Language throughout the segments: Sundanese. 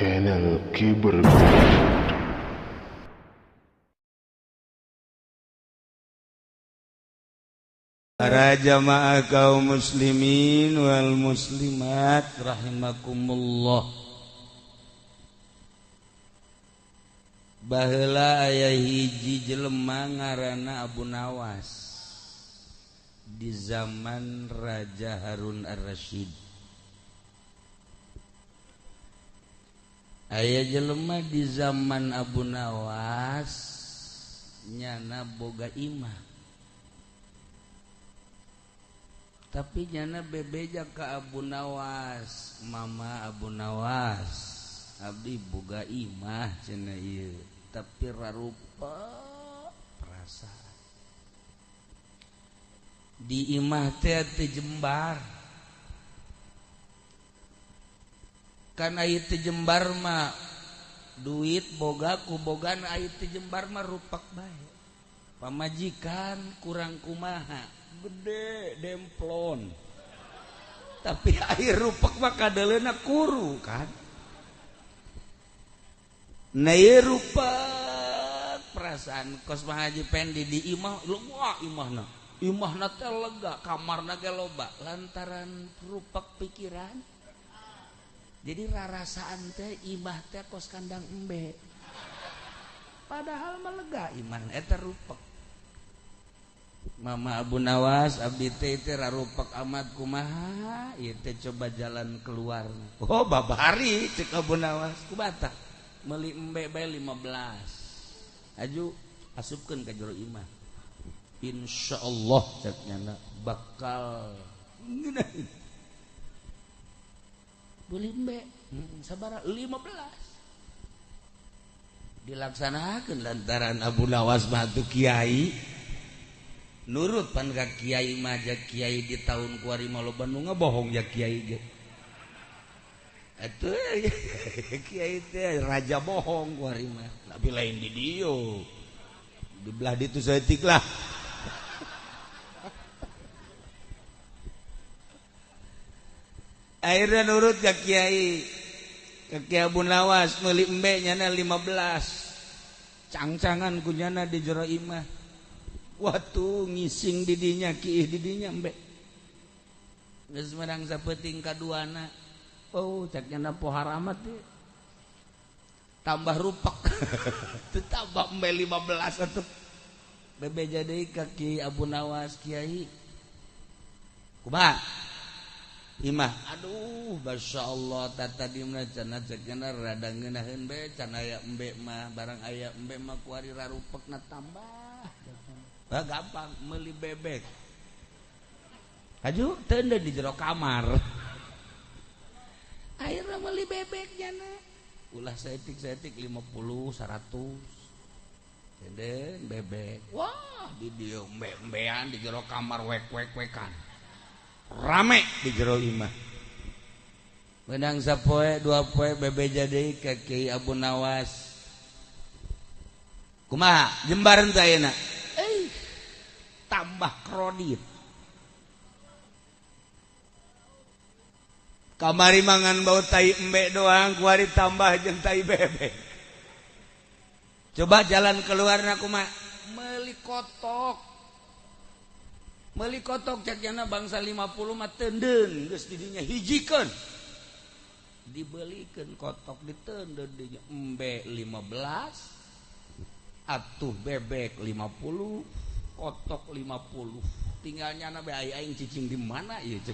Channel Kiber. Para jamaah kaum muslimin wal muslimat rahimakumullah. Baheula aya hiji jelema ngaranna Abu Nawas di zaman Raja Harun Ar-Rasyid. Aya jelema di zaman Abu Nawas nyana boga imah. Tapi nyana bebeja ka Abu Nawas, mama Abu Nawas, abdi boga imah cenah ieu, tapi rarupa perasaan. Di imah teh teu jembar. Kan aya teu jembar mah duit boga ku bogan aya teu jembar mah rupak bae. Pamajikan kurang kumaha, gede demplon. Tapi air rupak mah kadeleuna kuru kan. Nah ieu rupak perasaan kos Pak Haji Pendi di imah, wah imahna. Imahna teh lega, kamarna ge loba lantaran rupak pikiran. Jadi rarasaan teh imah teh kos kandang embe. Padahal mah lega iman eta rupak. Mama Abu Nawas abdi teh teh rarupak amat kumaha ieu teh coba jalan keluar. Oh babari cek Abu Nawas kubata meuli embe bae 15. Aju asupkeun ka jero imah. Insyaallah cek nyana bakal ngeunaheun. Beli embe sabara 15 dilaksanakan lantaran Abu Nawas mah teu kiai nurut pan ka kiai mah ja kiai di tahun kuari mah loba nu ngabohong ja kiai ge atuh kiai teh raja bohong kuari mah tapi lain di dieu di belah ditu saeutik lah. Akhirnya nurut ke kiai Abu Nawas meuli embe nyana 15 cangcangan kunyana di jero imah. Waktu ngising didinya kiih didinya embe geus menang sapeuting kaduana. Oh cak nyana pohar amat teh tambah rupak. Teu tambah embe 15 atuh bebeja deui ka Kiai Abu Nawas. Kiai kumaha imah? Aduh masya Allah tata dimna cenah cek cenah rada ngeunaheun bae can aya embe mah barang aya embe mah kuari rarupekna tambah. Bah gampang meuli bebek. Aju teu di jero kamar. Akhirna meuli bebek nyana. Ulah saeutik-saeutik 50 100. Teu bebek. Wah di dieu embe-embean di jero kamar wek-wek-wekan. Rame di jero imah. Menang sapoe dua poe bebeja deui ka Kiai Abu Nawas. Kumaha jembar henteu ayeuna? Tambah kredit. Kamari mangan bau tai embe doang, kuari tambah jeung tai bebek. Coba jalan keluarna kumaha? Meuli kotok. Meuli kotok cek jana bangsa 50 mah teunden geus didinya hijikeun. Dibelikeun kotok diteundeun dinya embe 15 atuh bebek 50 kotok 50. Tinggal nyana bae aing cicing di mana ieu cek.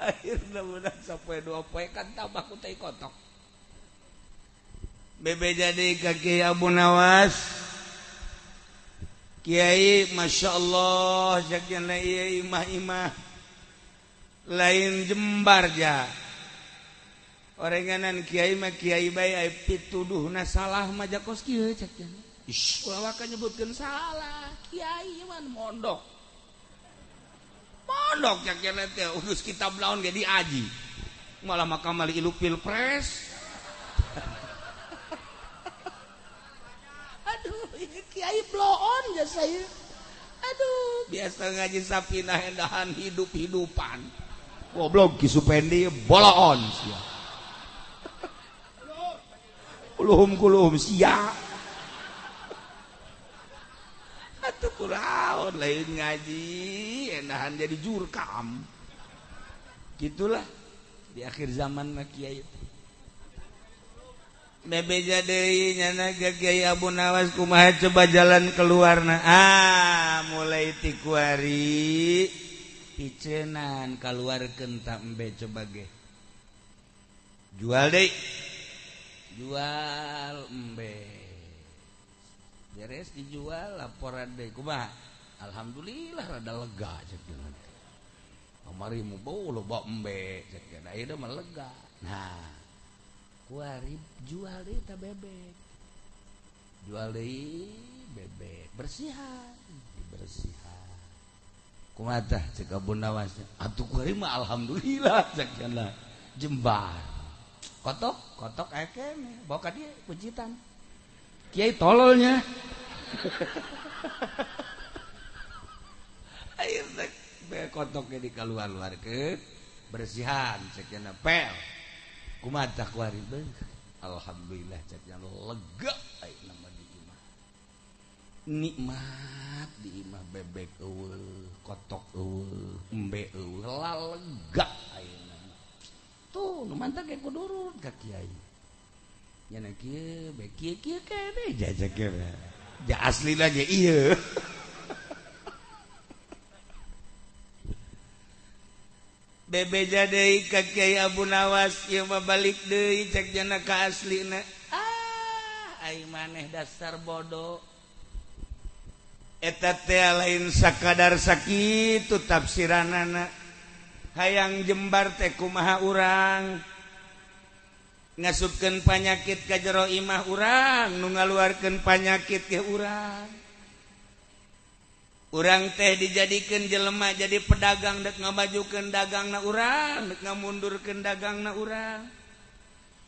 Akhirna menang sapoe dua poe kan tambah ku tai kotok. Bebe jadi ka Kiai Abu Nawas. Kiai masya Allah caknya ieu imah-imah lain jembar ja orenganan kiai mah kiai bae aya pituduhna salah mah jakos kieu caknya. Ish ulah waka nyebutkeun salah kiai mah mondok mondok caknya teh urus kitab naon ge diaji malah makamali ilu pilpres. Aduh kiai bloon ya saya. Aduh biasa ngaji sapinah endahan hidup-hidupan. Goblok Ki Supendi boloon sia. Kuluhum kuluhum sia. Atuh kuraon lain ngaji enahan jadi jurkam. Gitulah di akhir zaman mah kiai. Bebeja deui nyana ka Kiai Abu Nawas kumaha coba jalan keluarna. Ah, mulai ti kuari picenan kaluarkeun ta embe coba ge. Jual deui. Jual embe. Beres dijual laporan deui kumaha? Alhamdulillah rada lega cek teh. Kamari mu bau loba embe cek teh. Da ieu mah lega. Nah, kuari jual deui ta bebek. Jual deui bebek bersihan, dibersihan. Kumaha tah cek Abu Nawas? Atuh kuari mah alhamdulillah cek cenah. Jembar. Kotok, kotok aya keneh, bawa ka dieu kuncitan. Kiai tololnya. Ayeuna teh kotoknya dikaluar-luarkeun, bersihan cek cenah pel. Kumaha tah kuari beuh. Alhamdulillah cek cenah lega ayeuna mah di imah. Nikmat di imah bebek eueuh, kotok eueuh, embe eueuh, lega ayeuna. Tuh, nu mantap ge kudu nurut ka kiai. Nya kieu, be kieu kieu keneh jajak ge. Ja aslina ge ieu. Bebeja deui ka Kiai Abu Nawas ieu mah balik deui cek jana ka aslina. Ah, ai maneh dasar bodoh. Eta teh lain sakadar sakitu tafsiranana. Hayang jembar teh kumaha urang ngasupkeun panyakit ka jero imah urang nu ngaluarkeun panyakit ke urang. Urang teh dijadikeun jelema jadi pedagang dek ngamajukeun dagangna urang, dek ngamundurkeun dagangna urang.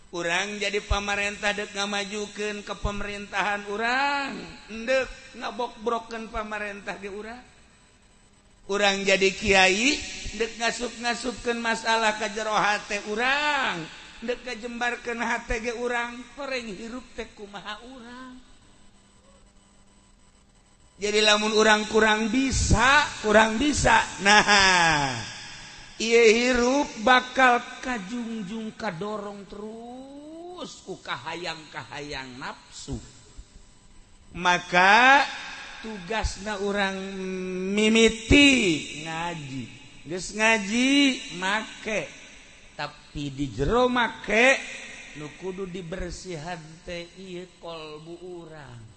Urang jadi pamarentah dek ngamajukeun ke pemerintahan urang, endek ngabokbrokeun pamarentah ge urang. Urang jadi kiai dek ngasup-ngasupkeun masalah ka jero hate urang, dek ngajembarkeun hate ge urang, horeng hirup teh kumaha urang. Jadi lamun urang kurang bisa, nah ieu hirup bakal kajungjung kadorong terus ku kahayang-kahayang nafsu. Maka tugasna urang mimiti ngaji, geus ngaji make, tapi di jero make nu kudu dibersihan teh ieu kolbu urang.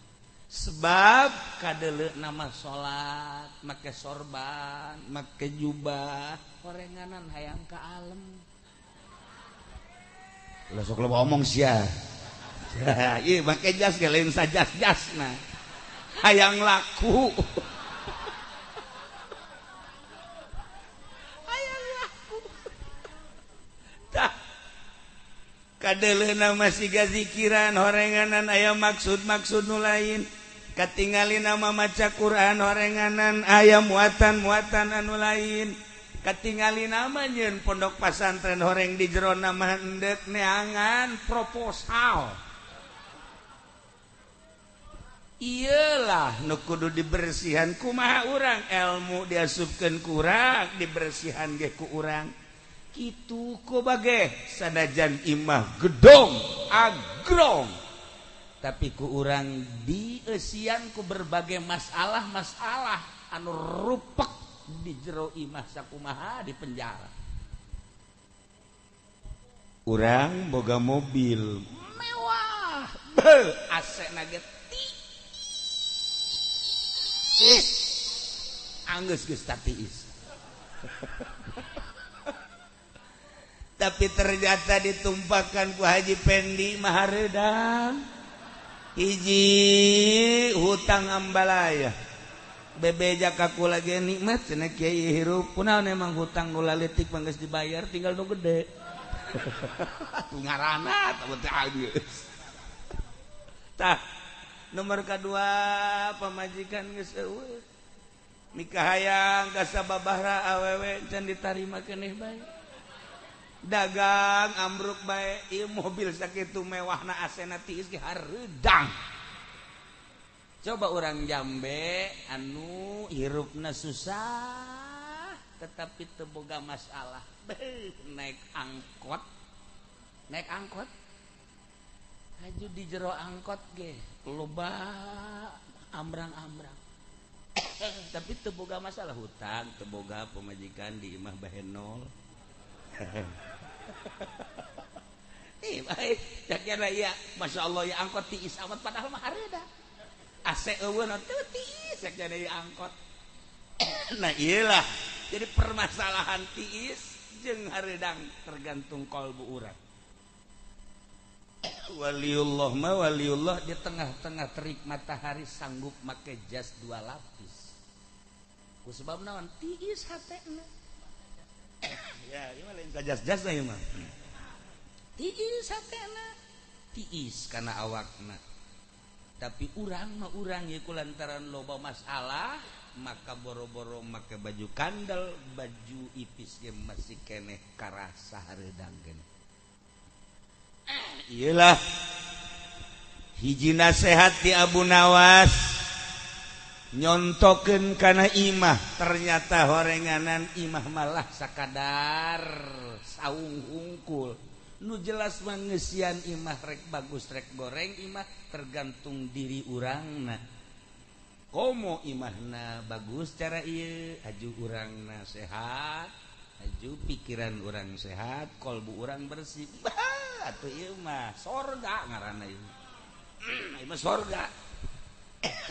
Sebab kadeleuk nama salat, make sorban, make jubah, horenganan hayang ka alem. Lah sok loba omong sia. Ieu make jas ge lain sajas-jasna. Hayang laku. Hayang laku. Tah kadeleuna masih gazikiran horenganan aya maksud-maksud nu lain. Katingali nama maca Quran horenganan aya muatan-muatan anu lain. Katingali nama nyeun pondok pasantren horeng di jero nama endek neangan proposal. Iyalah nu kudu dibersihan kumaha urang, ilmu diasupkeun ku urang, dibersihan ge ku urang. Kitu ku bage sanajan imah gedong agrong, tapi ku urang dieusian ku berbagai masalah-masalah anu rupek di jero imah sakumaha di penjara. Urang boga mobil mewah, beuh AC na ge tiis, anggeus geus tatiis. Tapi ternyata ditumpahkan ku Haji Pendi mahareudang hiji hutang ambalaya. Bebeja kaku lagi nikmat cenah kiai hirup kunaon emang hutang nu laletik mah geus dibayar tinggal nu gede. Atuh ngaranna teh geus. Tah nomor kadua pamajikan geus eueuh. Mikahayang ka sababahra awewe can ditarima keneh bae. Dagang ambruk bae ieu mobil sakitu mewahna AC-na tiis ge hareudang. Coba orang Jambe anu hirupna susah tetapi teu boga masalah. Beuh, naik angkot. Naik angkot. Haju di jero angkot ge loba ambrang-ambrang. Tapi teu boga masalah hutang, teu boga pamajikan di imah bahenol. Ih, baik. Caknya iya, Masya Allah ya angkot tiis amat padahal mah hareuda. AC eueuh teu tiis caknya ieu angkot. Nah, iyalah. Jadi permasalahan tiis jeung hareudang tergantung kalbu urang. Waliullah mah waliullah di tengah-tengah terik matahari sanggup make jas 2 lapis. Ku sebab naon? Tiis hatena. Ya, ieu mah lain jas-jas ieu mah. Tiis hatena, tiis kana awakna. Tapi urang mah urang ieu kulantaran loba masalah, maka boro-boro make baju kandel, baju ipis ge masih keneh karasa hareudang keneh. Iyalah hiji nasehat di Abu Nawas nyontokeun kana imah, ternyata horenganan imah malah sakadar saung hungkul. Nu jelas mah ngeusian imah rek bagus rek goreng imah tergantung diri urangna. Komo imahna bagus cara ieu, aju urangna sehat, aju pikiran urang sehat, kolbu urang bersih. Bah, atuh ieu mah sorga ngaranna ieu. Ieu mah sorga.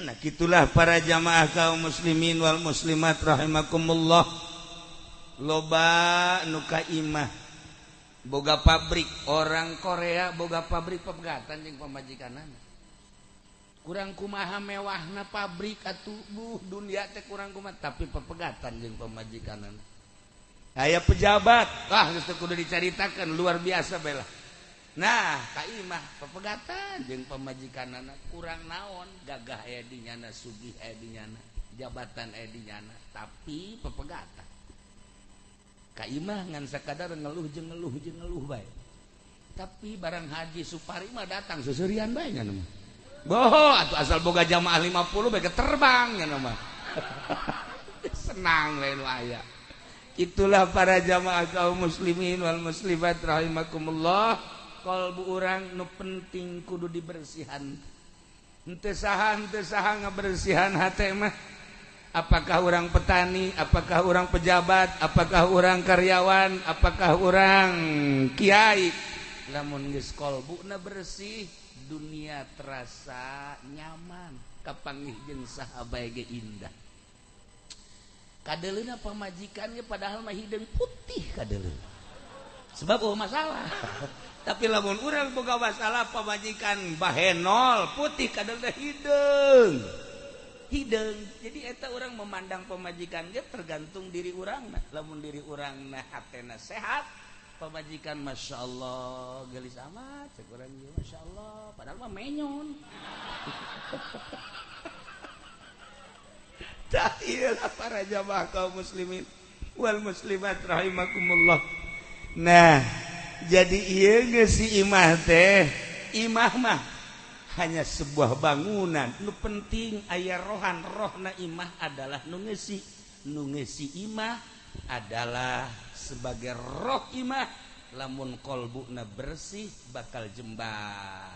Nah, gitulah para jamaah kaum muslimin wal muslimat rahimakumullah. Loba nu ka imah boga pabrik, orang Korea boga pabrik pepegatan jeung pamajikanana. Kurang kumaha mewahna pabrik atuh buh dunia teh kurang kumaha tapi pepegatan jeung pamajikanana. Aya pejabat, wah geus teu kudu dicaritakeun luar biasa bae lah. Nah, ka imah pepegatan jeung pamajikanana kurang naon, gagah aya di nyana, sugih aya di nyana, jabatan aya di nyana, tapi pepegatan. Ka imah ngan sakadar ngeluh jeung ngeluh jeung ngeluh bae. Tapi barang Haji Supari mah datang seuseurian bae nya mah. Boho atuh asal boga jamaah 50 bae terbang nya mah. Senang lain aya. Itulah para jamaah kaum muslimin wal muslimat rahimakumullah. Kalbu urang nu penting kudu dibersihan. Henteu saha ngabersihan hate mah. Apakah orang petani, apakah orang pejabat, apakah orang karyawan, apakah orang kiai. Lamun geus kalbuna bersih, dunia terasa nyaman, kapanggih jeung saha bae ge indah. Kadeleuna pamajikannya padahal mah hideung putih kadeleuna. Sebab eueuh masalah. Tapi lamun urang boga masalah pamajikan bahenol putih kadeleuna hideung. Hideung. Jadi eta orang memandang pamajikan ge tergantung diri urangna. Lamun diri urangna hatena sehat, pamajikan Masya Allah gelis amat cek urang ge Masya Allah padahal mah menyon. Tah ieu para jamaah kaum muslimin wal muslimat rahimakumullah. Nah, jadi ieu geus si imah teh, imah mah hanya sebuah bangunan. Nu penting aya rohan, rohna imah adalah nu ngeusi. Nu ngeusi imah adalah sebagai roh imah. Lamun kolbuna bersih bakal jembar,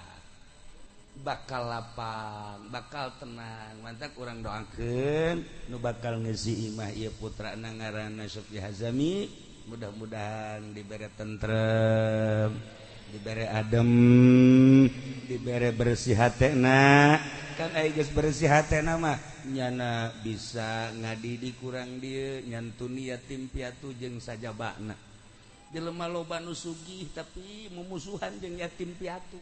bakal lapang, bakal tenang. Mantak urang doakeun nu bakal ngeusi imah ieu putrana ngaranna Sofi Hazami, mudah-mudahan dibere tentrem, dibere adem, dibere bersih hatena. Kan aya geus bersih hatena mah nyana bisa ngadidik kurang dieu, nyantuni yatim piatu jeung sajabana. Jelema loba nu sugih tapi mumusuhan jeung yatim piatu.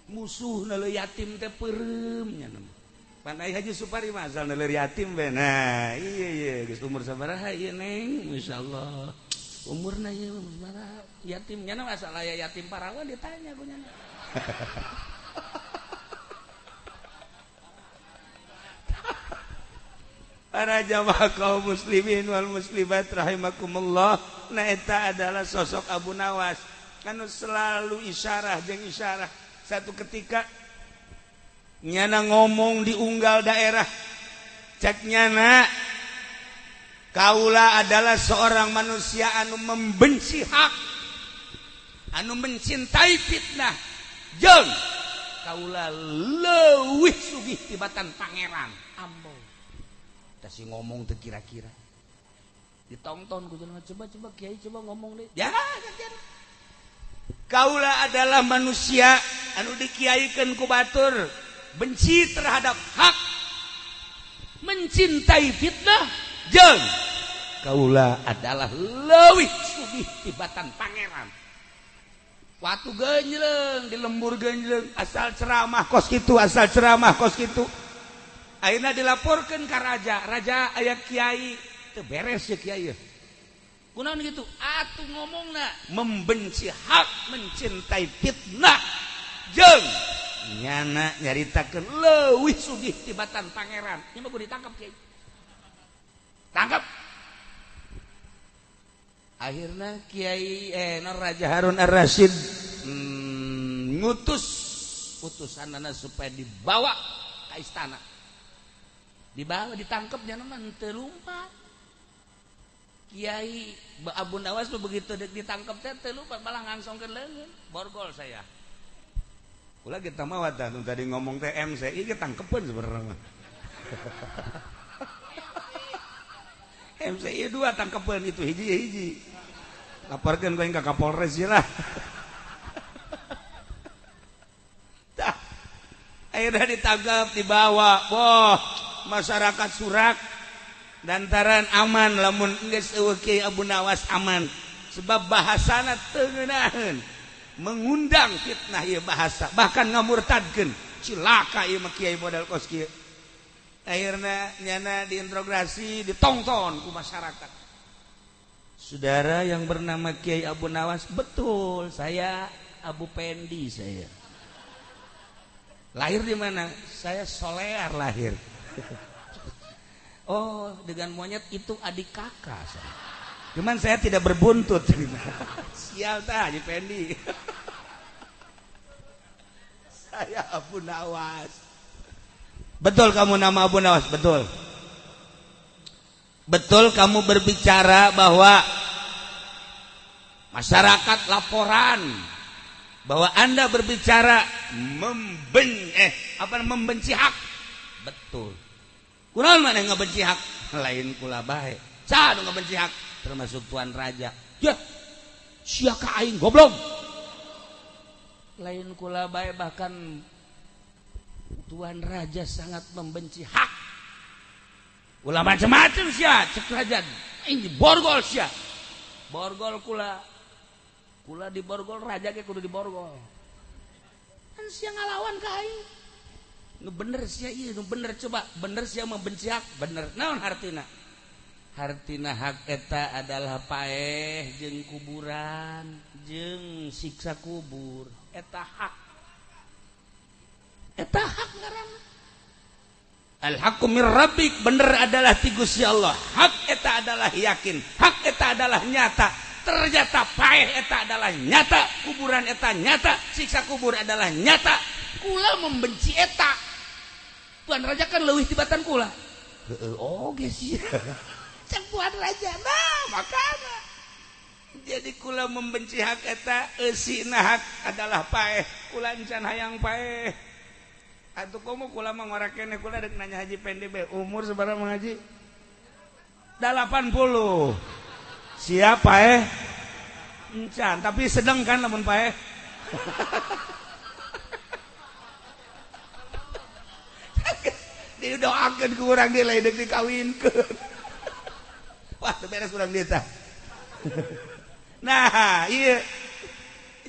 Musuh naleur yatim teh peureum nya mah. Pan ai Haji Supari mah asal naleur yatim bae. Nah, iya iya geus umur sabaraha ieu Neng? Masyaallah. Umurna ieu sabaraha? Yatim nya mah asal aya yatim parawan ditanya ku nya. Para jamaah kaum muslimin wal muslimat rahimakumullah. Nah eta adalah sosok Abu Nawas anu selalu isyarah jeung isyarah. Satu ketika nyana ngomong di unggal daerah, cek nyana, kaula adalah seorang manusia anu membenci hak, anu mencintai fitnah, jeung kaula leuwih sugih tibatan pangeran. Ambo si ngomong tuh kira-kira ditonton ku jelema, coba-coba kiai coba ngomong deh ya. Kaula adalah manusia anu dikiaikeun ku batur, benci terhadap hak, mencintai fitnah, jeung kaula adalah leuwih sugih tibatan pangeran. Watu genjleng di lembur genjleng, asal ceramah kos kitu, asal ceramah kos kitu. Akhirnya dilaporkan ke raja, raja aya kiai teu beres ya kiai. Kunaon gitu? Atuh ngomongna membenci hak, mencintai fitnah, jeung nyana nyaritakeun leuwih sugih tibatan pangeran. Ieu mah kudu ditangkap kiai. Tangkap. Akhirnya kiai Raja Harun Ar-Rasyid ngutus utusanana supaya dibawa ke istana. Dibawa, ditangkapnya mah teu lumpat. Kiai Abu Nawas begitu ditangkap teh teu lumpat, malah ngangsongkeun leungeun, borgol saya. Kula kita mah wadah tadi ngomong teh MCI kita tangkepeun sebenarnya. MCI 2 tangkepeun itu hiji-hiji. Laporkeun ku ka Kapolres lah. Tah. Akhirnya ditangkap, dibawa. Wah, masyarakat surak lantaran aman lamun geus eueuh Kiai Abu Nawas aman, sebab bahasana teu ngeunaheun, mengundang fitnah ieu bahasa, bahkan ngamurtadkeun. Cilaka ieu mah kiai model kos kieu. Akhirna nyana diinterogasi, ditongton ku masyarakat. Saudara yang bernama Kiai Abu Nawas, betul, saya Abu Pendi saya. Lahir di mana? Saya Solear lahir. Oh, dengan monyet itu adik kakak saya. Cuman saya tidak berbuntut. Sial tah Haji Pendi. Saya Abu Nawas. Betul kamu nama Abu Nawas, betul. Betul kamu berbicara bahwa masyarakat laporan bahwa Anda berbicara membenci hak. Betul. Kunaon mana ngabenci hak? Lain kula bae. Saha nu ngabenci hak? Termasuk tuan raja. Ya, sia ka aing goblok. Lain kula bae, bahkan tuan raja sangat membenci hak. Ulah macam-macam sia, cek raja. Aing diborgol sia. Borgol kula. Kula diborgol, raja ge kudu diborgol. Kan sia ngalawan ka aing. Nu bener sia ieu, nu bener coba, bener sia membenci hak, bener. Naon hartina? Hartina hak eta adalah paeh jeung kuburan, jeung siksa kubur. Eta hak. Eta hak ngaranna. Al haqqu mir rabbik, bener adalah ti Gusti Allah. Hak eta adalah yakin, hak eta adalah nyata. Ternyata paeh eta adalah nyata, kuburan eta nyata, siksa kubur adalah nyata. Kula membenci eta. Tuan raja kan leuwih tibatan kula. Heeh, oge sih. Cek tuan raja, nah makana. Jadi kula membenci hak eta, eusina hak adalah paeh. Kula encan hayang paeh. Atuh komo kula mah ngora keneh, kula rek nanya Haji Pendi bae, umur sabaraha Mang Haji? 80. Siap paeh? Encan, tapi sedang kan lamun paeh. Didoakeun ku urang deui lain deuk dikawinkeun. Wah, teu beres urang dieu tah. Nah, ieu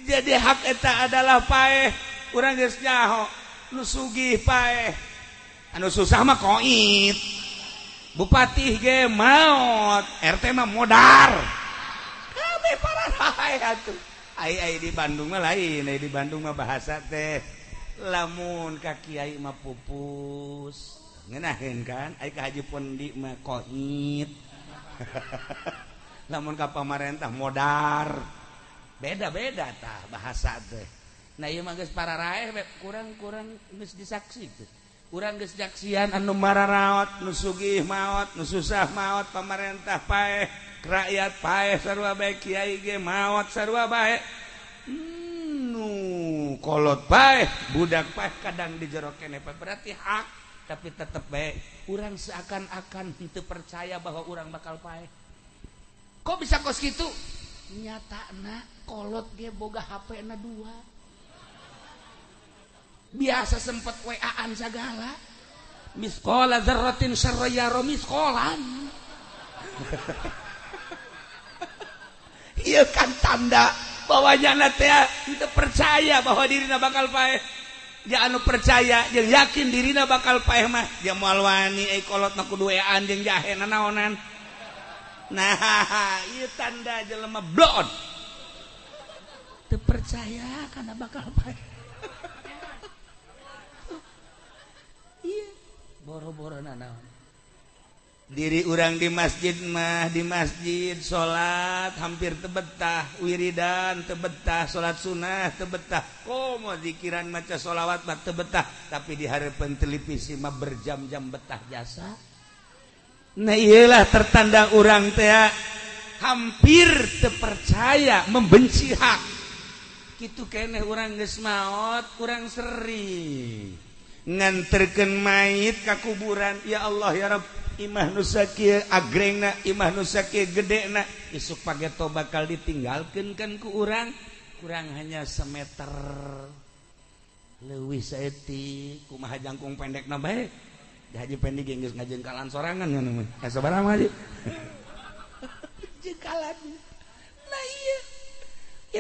jadi hak eta adalah paeh. Urang geus nyaho nu sugih paeh. Anu susah mah koit. Bupati ge maot, RT mah modar. Kabeh pararae atuh. Ai ai di Bandung mah lain, ai di Bandung mah bahasa teh lamun ka kiai mah pupus. Ngeunaheun kan ai ka Haji Pondi mah kohit. Lamun ka pamarentah modar. Beda-beda tah bahasa teh. Nah ieu mah geus pararaeh kurang-kurang geus disaksi teh. Urang geus jaksian anu mararaot, nu sugih maot, nu susah maot, pamarentah paeh, rakyat paeh sarua bae, kiai ge maot sarua bae. Nu kolot paeh, budak paeh kadang di jero keneh berarti hak, tapi tetep bae urang seakan-akan henteu percaya bahwa urang bakal paeh. Kok bisa kos kitu? Nyatana kolot ge boga HP na 2. Biasa sempet WA-an segala. Misqala dzarratin syarran yara misqalan. Ieu kan tanda bahwa nyana teh teu percaya bahwa dirina bakal paeh. Dia anu percaya jeung yakin dirina bakal paeh mah dia moal wani euy kolot mah kudu WA-an jeung jahe nanaonan. Nah, ieu tanda jelema blon. Teu percaya kana bakal paeh. Iya, boro-boro nanaon. Diri urang di masjid mah, di masjid salat hampir tebetah, wiridan tebetah, salat sunah tebetah, komo zikiran maca sholawat mah tebetah, tapi di hareupeun televisi mah berjam-jam betah jasa. Nah iyalah tertanda urang teh hampir terpercaya membenci hak. Kitu keneh urang geus maot, kurang seri nganterkeun mayit ka kuburan. Ya Allah ya Rabb, imah nu sakieu agrengna, imah nu sakieu gedena, isuk pageto bakal ditinggalkeun kan ku urang, kurang hanya semeter leuwih saeutik, kumaha jangkung pendekna bae. Haji pendek geus ngajengkalan sorangan kan mah. Sabaraha mah haji? Jengkalan. Nah iya.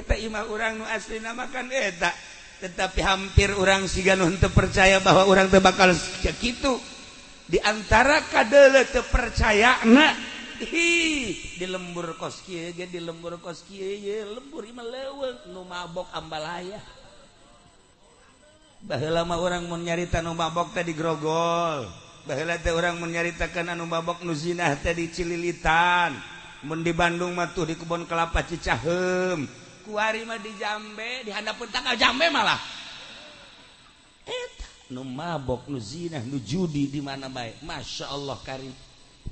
Eta imah urang nu aslina mah kan eta. Tetapi hampir urang siga nu henteu percaya bahwa urang teh bakal kitu. Di antara kadeuleu teu percayana, hi di lembur kos kieu ge, di lembur kos kieu ye, lembur imah leuweung nu mabok ambalaya. Baheula mah urang mun nyarita nu mabok teh di grogol. Baheula teh urang mun nyaritakeun anu mabok nu zinah teh di Cililitan. Mun di Bandung mah tuh di kebon kelapa Cicaheum. Kuari mah di Jambe, di handapeun tanggal Jambe malah. Eta nu mabok, nu zinah, nu judi di mana bae. Masya Allah karim.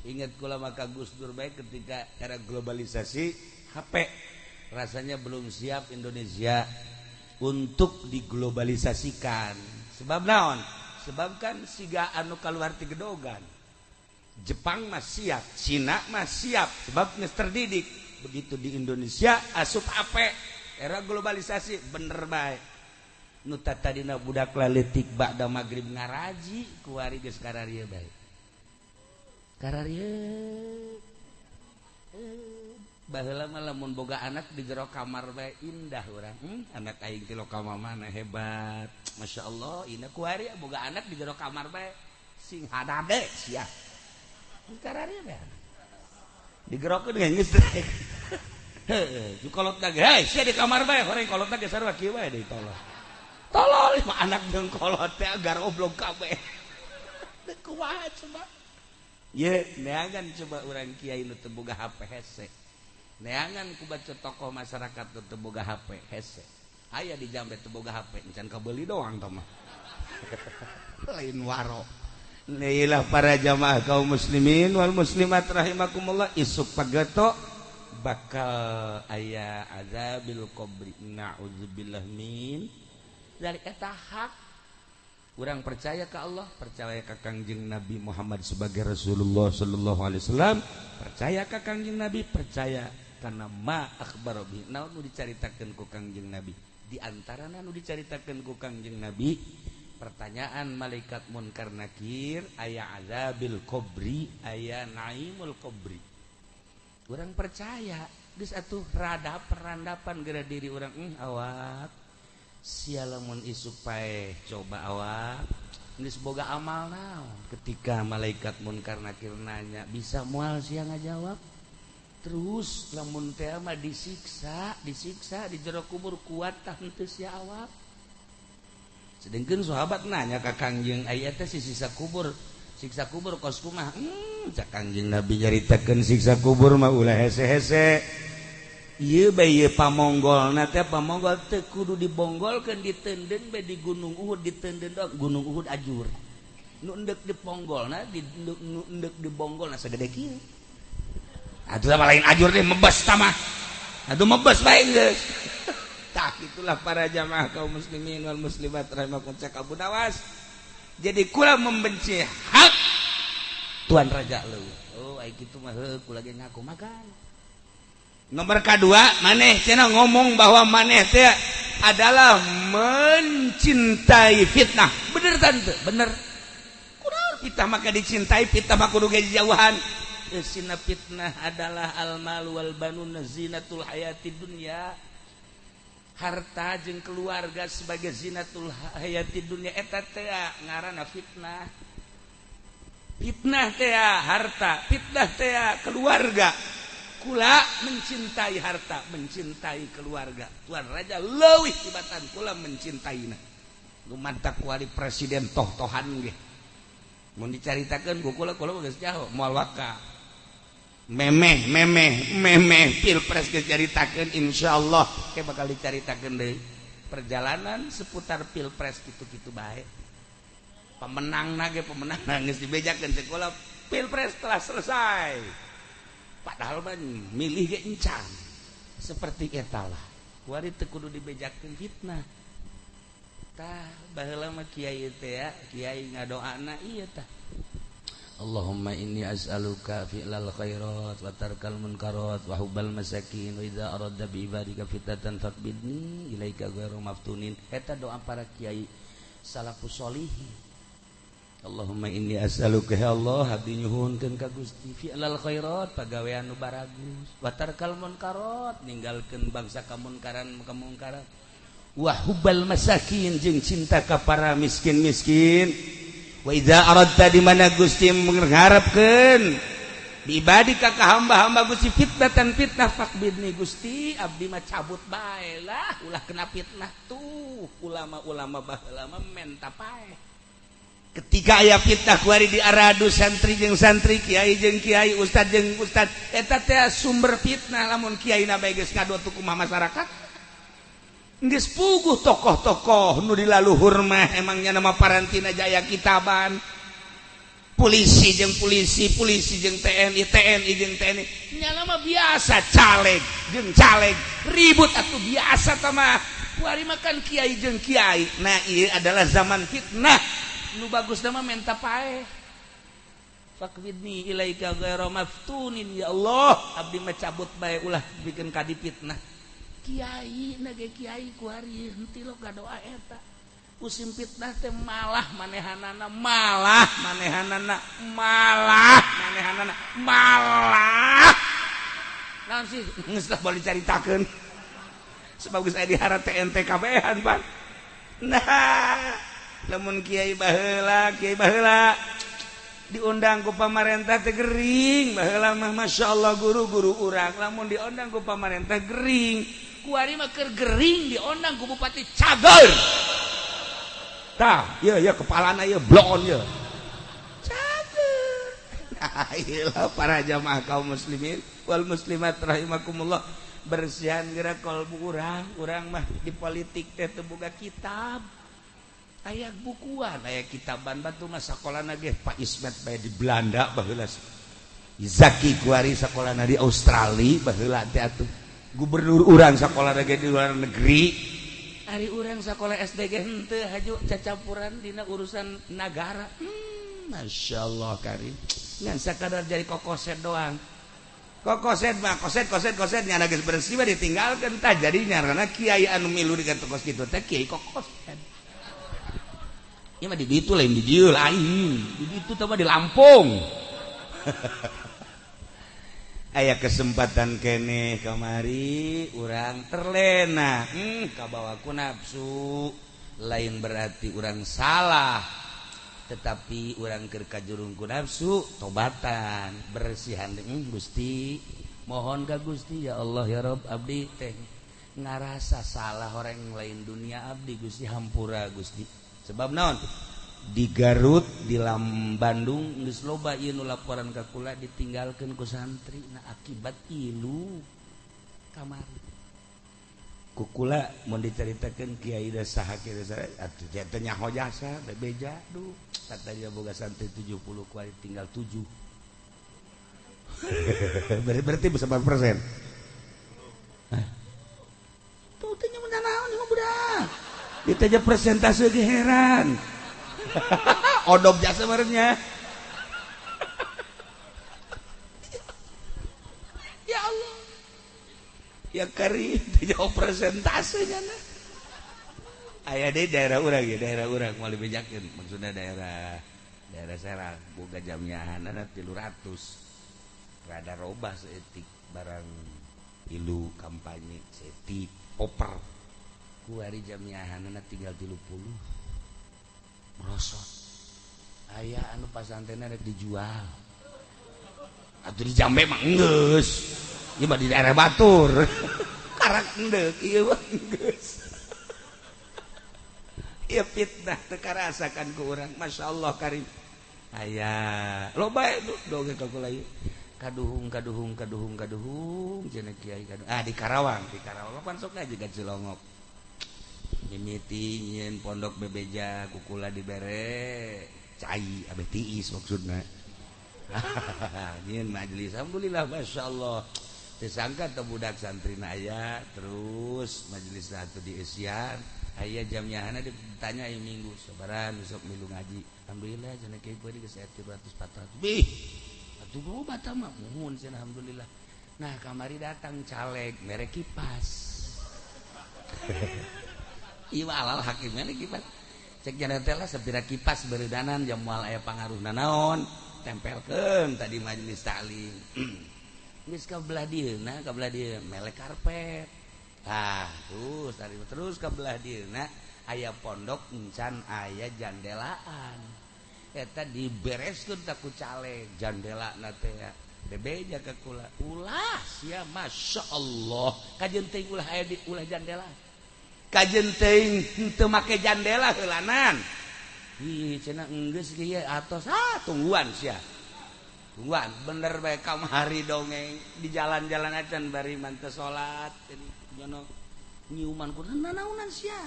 Ingat kula maka Gus Dur bae ketika era globalisasi HP rasanya belum siap Indonesia untuk diglobalisasikan. Sebab naon? Sebab kan siga anu kaluar ti gedogan. Jepang mah siap, Cina mah siap, sebab geus terdidik. Begitu di Indonesia asup HP era globalisasi bener bae. Nu tadina budak laletik ba'da magrib ngaraji kuari geus kararieu bae. Kararieu. Baheula mah lamun boga anak di jero kamar bae indah urang. Anak aing ti lokal mana hebat. Masya Allah, ina kuari boga anak di jero kamar bae sing hadade sia. Kararieu bae. Digerokeun geus geus. Heuh, kolot ge, hei sia di kamar bae, horeng kolotna ge sarua kieu bae deui tolol. Tolol mah anak jeung kolot teh garoblog kabeh. Teu kumaha coba. Ye, neangan coba urang kiai nu teu boga HP hese. Neangan ku baca tokoh masyarakat nu teu boga HP hese. Aya di Jambe teu boga HP, encan kabeuli doang tah mah. Lain waro. Neilah para jamaah kaum muslimin wal muslimat rahimakumullah, isuk pageto bakal aya azabil qabri, na'udzubillah min dari eta hak. Urang percaya ka Allah, percaya ka Kangjeng Nabi Muhammad sebagai Rasulullah sallallahu alaihi wasallam, percaya ka Kangjeng Nabi, percaya kana ma akhbaro bi, naon nu dicaritakeun ku Kangjeng Nabi. Di antarana nu dicaritakeun ku Kangjeng Nabi, pertanyaan malaikat munkar nakir, aya azabil qabri, aya naimul qabri. Urang percaya geus atuh rada perandapan geura diri urang, awak sia lamun isuk paeh coba awak geus boga amal naon. Ketika malaikat munkar nakir nanya, bisa moal sia ngajawab. Terus lamun teh mah disiksa, disiksa di jero kubur kuat tah henteu sia awak. Sedengkeun sahabat nanya ka Kangjeng, aya teh si sisa kubur Siksa kubur kos kumaha? Cak Kanjeng Nabi nyaritakeun siksa kubur mah ulah hese-hese. Ieu bae ieu pamonggolna teh pamonggol teu kudu dibonggolkeun, ditenden bae di Gunung Uhud, ditenden doang Gunung Uhud ajur. Nu endek diponggolna, di nu endek dibonggolna sagede kieu. Atuh mah lain ajur deh, mebes tah mah. Atuh mebes bae geus. Tah itulah para jamaah kaum muslimin wal muslimat rahimakum, cak Abu Nawas. Jadi kula membenci hak Tuan Raja leuwih. Oh, ai kitu mah heuh kula ge ngaku makan. Nomor kedua, maneh cenah ngomong bahwa maneh teh adalah mencintai fitnah. Bener tante, bener. Kunaon fitnah maka dicintai, fitnah mah kudu ge jauhan. Sina fitnah adalah al mal wal banun zinatul hayati dunya. Harta jeung keluarga sebagai zinatul hayati dunya eta teh ngaranna fitnah. Fitnah teh harta, fitnah teh keluarga. Kula mencintai harta, mencintai keluarga. Tuan Raja leuwih tibatan kula mencintaina. Lumantak kuali presiden toh-tohan ge. Mun dicaritakeun ku kula, kula geus jauh moal waka. Memeh memeh memeh pilpres geus caritakeun, insyaallah ke bakal dicaritakeun deui. Perjalanan seputar pilpres kitu-kitu bae. Pemenang ge pemenang geus dibejakeun cek kula pilpres telah selesai. Padahal mah milih ge encan. Seperti eta lah. Kuari teu kudu dibejakeun fitnah. Tah baheula mah kiai teh ya, kiai ngadoana ieu tah. Allahumma inni as'aluka fi'lal khairat wa tarkal munkarat wa hubbal masakin wa idza aradta bi ibadika fitnatan faqbidni ilaika ghairu maftunin. Eta doa para kiai salafus solihin. Allahumma inni as'aluka ya Allah, abdi nyuhunkeun ka Gusti fi'lal khairat, pagawean nu baragus, wa tarkal munkarat, ninggalkeun bangsa kamunkaran kamungkaran, wa hubbal masakin jeung cinta ka para miskin-miskin. Wa idza aradta di mana Gusti mengharapkeun bi ibadika ka hamba-hamba Gusti fitnatan fitnah faqbidni Gusti abdi mah cabut bae lah ulah kena fitnah. Tuh ulama-ulama baheula mah menta pae. Ketika aya fitnah kuari di aradu santri jeung santri, kiai jeung kiai, ustad jeung ustad, eta teh sumber fitnah. Lamun kiai na bae geus ngadu atuh kumaha masyarakat? Geus puguh tokoh-tokoh nu di laluhur mah emangnya nama parantina jaya kitaban. Polisi jeung polisi, polisi jeung TNI, TNI jeung TNI. Nyala mah biasa caleg jeung caleg ribut atuh biasa tah mah. Kuari mah kan kiai jeung kiai. Nah, ieu adalah zaman fitnah. Nu bagus nama menta pae. Faqbidni ilaika ghairu maftunin ya Allah, abdi mah cabut bae ulah bikin kadi fitnah. Kiai na ge kiai kuari henteu lo doa eta. Musim fitnah teh malah manehanana, malah manehanana, malah manehanana, malah. Naon sih geus lah boleh dicaritakeun. Sebab geus aya dihara TNT kabehan, Pak. Nah, lamun kiai baheula diundang ku pamarentah teh gering. Baheula mah masyaallah guru-guru urang lamun diundang ku pamarentah gering. Kuari mah keur gering diundang ku bupati cager. Tah, ieu ieu kepalana ieu bloon ieu. Cager. Nah, ieu para jamaah kaum muslimin wal muslimat rahimakumullah. Bersihan geura kalbu urang, urang mah di politik teh teu boga kitab. Aya bukuan, aya kitaban batu mah sakolana ge Pak Ismet bae di Belanda baheula. Zaki kuari sakolana di Australia baheula teh atuh. Gubernur urang sakolana ge di luar negeri. Ari urang sakola SD ge henteu haju cacampuran dina urusan nagara. Masyaallah karim. Ngan sakadar jadi kokoset doang. Kokoset mah koset koset koset nyana geus bersih mah ditinggalkeun tah jadinya karena kiai anu milu dengan tokos kitu teh kiai kokoset. Ieu mah di ditu lain di dieu lain. Di ditu teh mah di Lampung. Aya kesempatan keneh kamari urang terlena, kabawa ku nafsu. Lain berarti urang salah, tetapi urang keur kajurung ku nafsu tobatan bersihan. Gusti mohon ka Gusti ya Allah ya Rob, abdi teh ngarasa salah orang lain dunia abdi Gusti, hampura Gusti. Sebab naon Di Garut, di Bandung geus loba ieu nu laporan ka kula ditinggalkeun ku santri. Nah akibat ilu kamari. Ku kula mun dicaritakeun kiai da saha kieu saha atuh teh nyaho jasa bebeja duh katanya boga santri 70 kuari tinggal 7. Berarti bisa berapa persen? Tuh teh nyaho naon mah budak. Ditanya persentase ge heran. Odob jasa merenya. Ya Allah. Ya kari jauh persentasenya nah. Aya deui daerah urang ya, daerah urang moal dibejakeun, maksudna daerah daerah Serang boga jamiahanana 300. Rada robah saeutik barang ilu kampanye saeutik oper. Ku hari jamiahanana tinggal 30. Merosot. Aya anu pasantrenna rek dijual. Atuh di Jambe mah enggeus. Ieu mah di daerah batur. Karak endek ieu mah enggeus. Ieu fitnah teu karasakan ku urang. Masyaallah karim. Aya loba dongeng ka kula ieu. Kaduhung kaduhung kaduhung kaduhung cenah kiai kaduhung. Ah di Karawang pan sok aja ka Cilongok. Mimiti nyieun pondok bebeja kukula dibere cai abeh tiis maksudna. Nyieun majelis alhamdulillah masyaallah. Teu sangka teh budak santrina aya terus majelis atuh dieusian aya jamnyahana ditanya ieu minggu sabaran besok milu ngaji. Alhamdulillah cenah kiai kuari geus aya 300 400. Bih atuh loba tah mah muhun cenah alhamdulillah. Nah kamari datang caleg mere kipas. Ieu alal hakimnya kipas. Cek jana teh lah sapira kipas beredanan jam moal aya pangaruhna naon tempelkeun tadi majelis taklim. Geus ka belah dieuna ka belah dieu melek karpet. Tah terus tadi terus ka belah dieuna aya pondok encan aya jandelaan. Eta dibereskeun tah ku caleg jandelana teh bebeja ka kula. Ulah sia masyaallah kajeun teuing ulah aya di ulah jandela. Kajeun teuing teu make jandela heulanan. Ih cenah enggeus kieu atos ah tungguan sia. Tungguan bener bae kamari dongeng di jalan-jalan acan bari man teu salat nyono nyiuman ku nanaonan sia.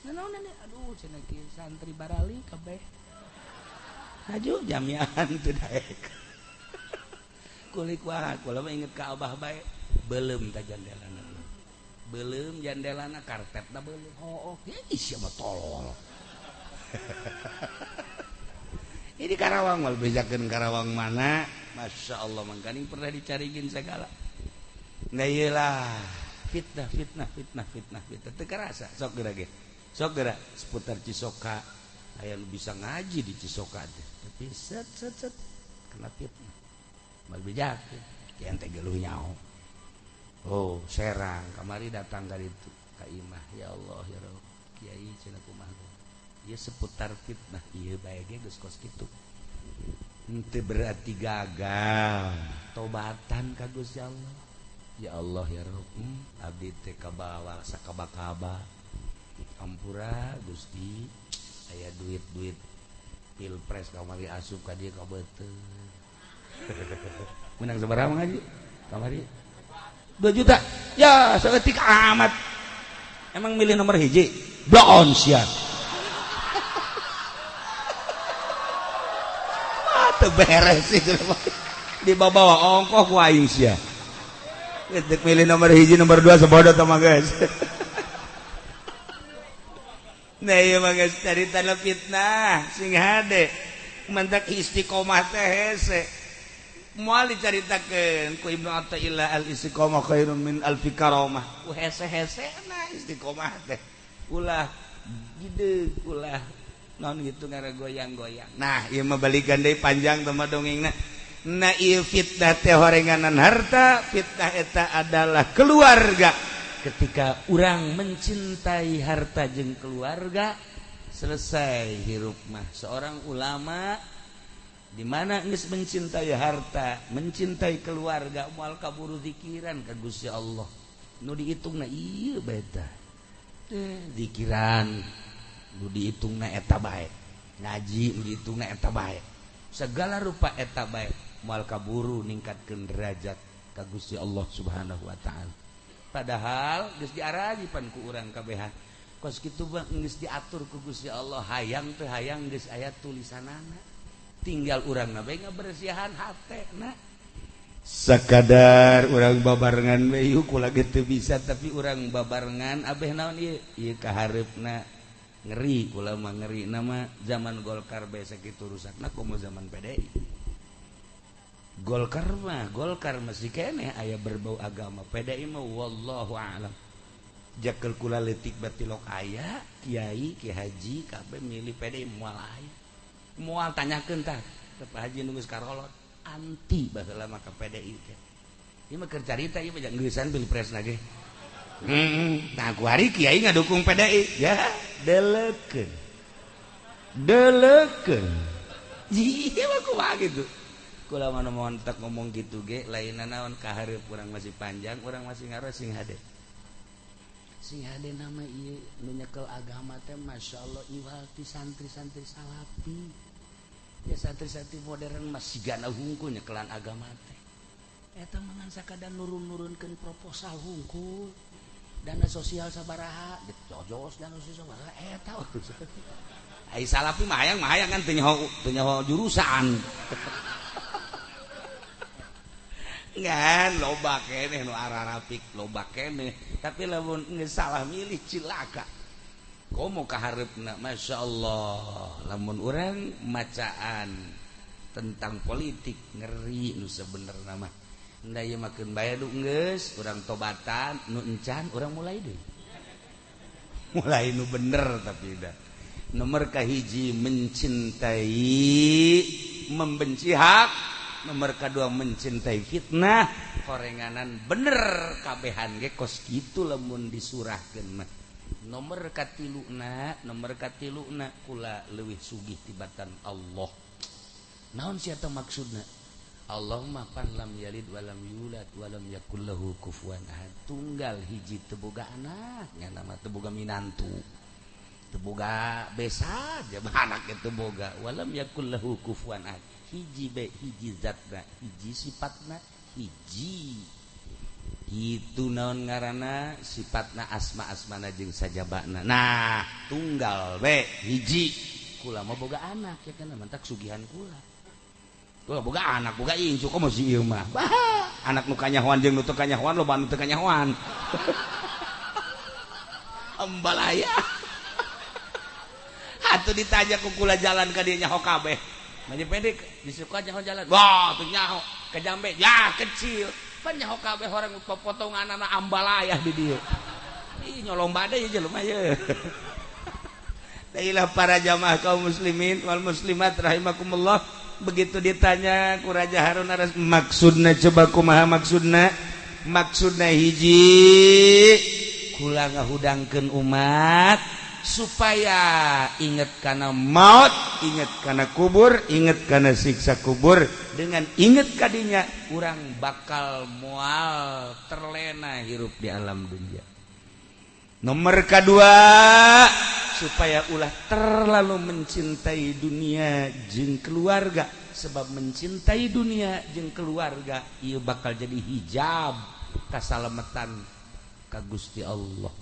Nanaonan aduh cenah kieu santri barali kabeh. Haju jamiahan teu daek. Kulik wae kula mah inget ka abah bae beuleum ta jandelana. Belum jandelana karpetna belum. Oh, oh, ih siapa tolol. Ini Karawang mal bejakeun Karawang mana? Masya Allah mangkaning pernah dicariin segala. Nah iyalah fitnah fitnah fitnah fitnah fitnah teu karasa sok geura ge. Sok geura seputar Cisoka aya nu bisa ngaji di Cisoka teh. Tapi set set set kena fitnah. Mal bejakeun kieu teh geluh nyaho. Oh, Serang kamari datang dari itu ka imah ya Allah ya Rabb kiai cenah kumaha ieu seputar fitnah ieu bae ge geus kos kitu henteu berarti gagal tobatan ka Gusti Allah ya Allah ya Rabb abdi teh kabawa sakaba-kaba ampura Gusti aya duit-duit pilpres kamari asup ka dieu ka beuteung menang sabaraha ngaji kamari 2 juta ya saeutik amat emang milih nomor hiji bloon sia mah teu beres itu dibawa ongkoh ku aing sia geus milih nomor hiji nomor 2 sabodo tah mah geus. Nah ieu mah geus caritana fitnah sing hade mantak istiqomah teh hese moal dicaritakeun ku Ibnu Athaillah al istiqomah khairun min alfi karamah ku hese-hesena istiqomah teh ulah gede ulah naon gitu ngaragoyang-goyang. Nah ieu mah balikan deui panjang teh mah dongengna. Nah ieu fitnah teh horenganan harta, fitnah eta adalah keluarga. Ketika urang mencintai harta jeung keluarga selesai hirup mah. Seorang ulama di mana geus mencintai harta, mencintai keluarga, moal kaburu zikiran ka Gusti Allah. Nu dihitungna ieu bae tah. Teh zikiran nu dihitungna eta bae. Ngaji ditungna eta bae. Segala rupa eta bae moal kaburu ningkatkeun derajat ka Gusti Allah Subhanahu wa taala. Padahal geus diarajipan ku urang kabehan. Kos kitu mah geus diatur ku Gusti Allah, hayang teu hayang geus aya tulisanana. Tinggal urang na bae ngabersihan hatena. Sakadar urang babarengan we yuk kula ge teu bisa tapi urang babarengan abeh naon ieu? Ieu kahareupna ngeri kula mah ngeri nama zaman Golkar bae sakitu rusakna komo zaman PDI. Golkar mah Golkar masih keneh aya berbau agama, PDI mah wallahu a'lam. Jakel kula leutik batilok aya kiai ki haji kabeh milih PDI moal aya. Moal tanyakeun tah ka Pak Haji nu geus karolot anti baheula mah ka PDI teh. Ieu mah keur carita ieu mah geusan pilpresna ge. Nah ku hari kiai ngadukung PDI ya delekeun. Delekeun. Ieu mah kumaha kitu. Kula mah montek ngomong gitu ge lainna naon kahareup urang masih panjang, urang masih ngaros sing hade. Sing hade nama ieu nu nyekel agama teh masyaallah iwal ti santri-santri salafi. Ya santri-santri modern masih gana hungkul nyekelan agama teh. Eta mah ngan sakadar nurun-nurunkeun proposal hungkul. Dana sosial sabaraha, jojos dana sosial sabaraha eta urusan. Ai salafi mah hayang kan teu nyaho jurusan. Ngan loba keneh nu ararapik loba keneh, tapi lamun geus salah milih cilaka. Komo kahareupna masyaallah lamun urang macaan tentang politik ngeri nu sebenerna mah. Nda ieu makeun bae du geus urang tobatan nu encan urang mulai deui. Mulai nu bener tapi dah. Nomor kahiji mencintai membenci hak, nomor kadua mencintai fitnah, korenganan bener kabehan ge kos kitu lamun disurahkeun mah. Nomor katiluna kula leuwih sugih tibatan Allah. Naon sia teh maksudna? Allah mah pan lam yalid walam yulad walam yakul lahu kufuwan ahad. Tunggal hiji teu boga anak, nya mah teu boga minantu. Teu boga besa aja anak teu boga. Walam yakul lahu kufuwan ahad. Hiji be hiji zatna, hiji sifatna, hiji. Itu naon ngaranna sifatna asma-asmana jeung sajabana. Nah, tunggal be hiji. Kula mah boga anak ya kana mantak sugihan kula. Kula boga anak, boga incu komo si ieu mah. Bah, anak nu kanyahoan jeung nu teu kanyahoan loba nu teu kanyahoan. Ambalaya. Atuh ditanya ku kula jalan ka dieu nyaho kabeh. Maju pendek disuka nyaho jalan. Wah, tuh nyaho ke jambe ya kecil. Pan nyaho kabeh orang potonganana ambalayah di dieu. Ih nyolong bade ieu jelema ye. Dailah para jamaah kaum muslimin wal muslimat rahimakumullah. Begitu ditanya ku Raja Harun Ar-Rasyid maksudna coba kumaha maksudna? Maksudna hiji kula ngahudangkeun umat supaya inget kana maut, inget kana kubur, inget kana siksa kubur. Dengan inget kadinya urang bakal moal terlena hirup di alam dunia. Nomor kedua supaya ulah terlalu mencintai dunia jeung keluarga, sebab mencintai dunia jeung keluarga ieu bakal jadi hijab kasalametan ka Gusti Allah.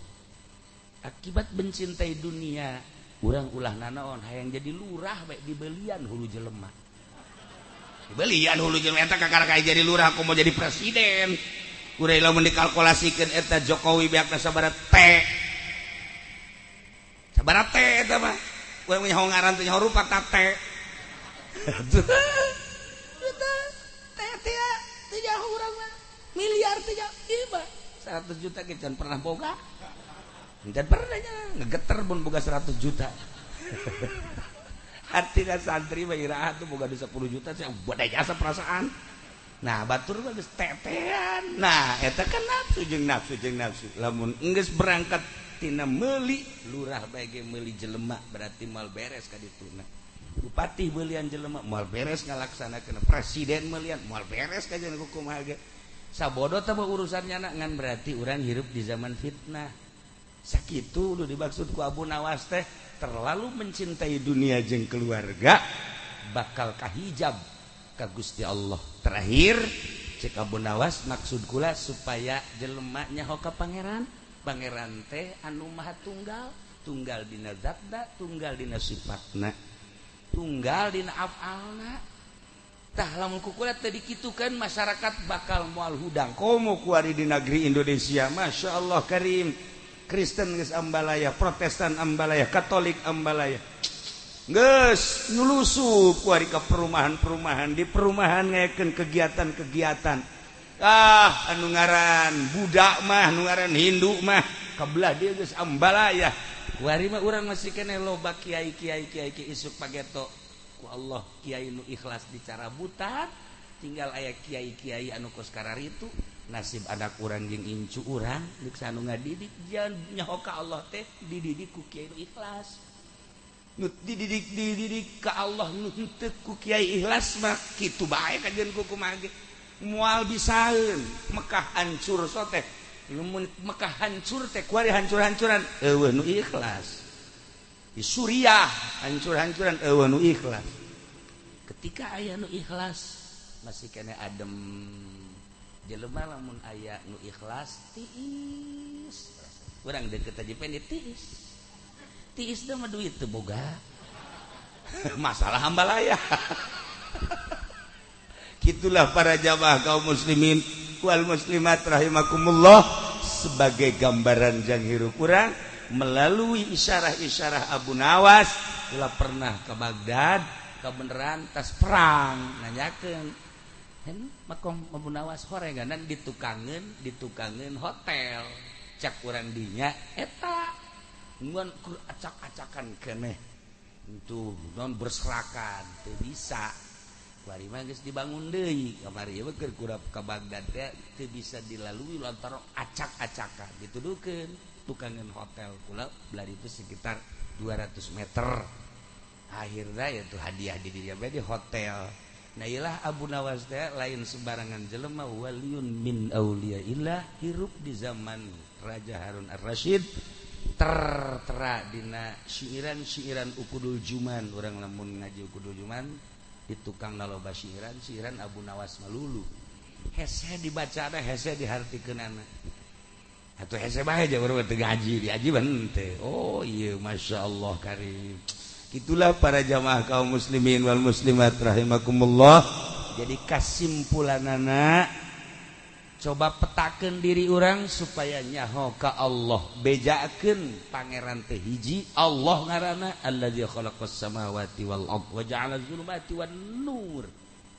Akibat mencintai dunia urang ulah nanaon hayang jadi lurah bae dibelian hulu jelema. Dibelian hulu jelema eta kakara kayak jadi lurah aku mau jadi presiden. Urang lamun dikalkulasikeun eta Jokowi beakna sabaraha T. Sabaraha T eta mah. Urang nyaho ngaran teh nyaho rupa ta T. Eta T teh teu nyaho urang mah. Miliar teh nyaho ieu mah. 100 juta ge can pernah boga. Dan pernah ngegeter pun boga 100 juta. Hati santri mah iraha tuh boga 10 juta saya badai jasa perasaan. Nah batur mah geus tetean. Nah eta kan nafsu jeung nafsu jeung nafsu. Lamun geus berangkat tina meuli lurah bae ge meuli jelema berarti moal beres ka dituna. Bupati beulian jelema moal beres ngalaksanakeun, presiden meulian moal beres ka jeung kumaha ge. Sabodo teh urusannya ngan berarti urang hirup di zaman fitnah. Sakitu nu dimaksud ku Abu Nawas teh, terlalu mencintai dunia jeung keluarga bakal kahijab ka Gusti Allah. Terakhir cek Abu Nawas, maksud kula supaya jelema nyaho ka Pangeran. Pangeran teh anu maha tunggal, tunggal dina zatna, tunggal dina sifatna, tunggal dina afalna. Tah, lamun ku kula teu dikitukeun, masyarakat bakal moal hudang. Komo kuari di negeri Indonesia, Masya Allah karim, Kristen geus ambalaya, Protestan ambalaya, Katolik ambalaya, geus nyulusup kuari ka perumahan-perumahan, di perumahan ngayakeun kegiatan-kegiatan. Ah, anu ngaran budak mah, anu ngaran Hindu mah kabelah dia geus ambalaya. Kuari mah urang masih keneh loba kiai kiai kiai kiai. Isuk pageto ku Allah kiai nu ikhlas dicarabutan, tinggal aya kiai-kiai anu kos kararitu. Nasib anak urang jeung incu urang deuk anu ngadidik jangan nyaho ka Allah teh dididik ku kiai nu ikhlas. Nu dididik dididik ka Allah, nu henteu ku kiai ikhlas mah kitu bae kajeun ku kumaha ge moal bisaeun. Mekah hancur so teh, lamun Mekah hancur teh kuari hancur-hancuran, euweuh nu ikhlas. Di Suriah hancur-hancuran, euweuh nu ikhlas. Ketika aya nu ikhlas masih keneh adem. Jelema lamun aya nu ikhlas tiis. Urang deket aja pendek tiis tiis dah mah, duit teu boga, masalah hambalaya. Gitulah para jamaah kaum muslimin wal muslimat rahimakumullah, sebagai gambaran jang hirup urang melalui isyarah-isyarah Abu Nawas. Kula pernah ke Baghdad, kebenaran tas perang, nanyakeun hen makom Abu Nawas, horenganan ditukangeun ditukangeun hotel. Cak urang dinya eta ngan kur acak-acakan keneh itu non berserakan, teu bisa. Kuari mah geus dibangun deui. Kamari ieu keur kurap ka Baghdad teh teu bisa dilalui lantaran acak-acakan, dituduhkeun tukangeun hotel. Kula belah itu sekitar 200 meter. Akhirnya ya tuh hadiah di dinya di hotel. Nah, ilah Abu Nawas teh lain sembarangan jelema, waliyun min auliyaillah, hirup di zaman Raja Harun Ar-Rasyid. Tertera dina syiiran-syiiran Uqudul Juman. Urang lamun ngaji Uqudul Juman di tukang loba syiiran syiiran Abu Nawas melulu hese dibaca, ada hese dihartikeunana atuh, hese bae aja baru teu ngaji diaji henteu. Oh iya, Masya Allah karim. Itulah para jamaah kaum muslimin wal muslimat rahimakumullah. Jadi kasimpulanana, coba petakeun diri urang supaya nyaho ka Allah. Bejakeun Pangeran teh hiji, Allah ngaranna, alladzi khalaqas samawati wal ard wa ja'ala zulumati wan nur.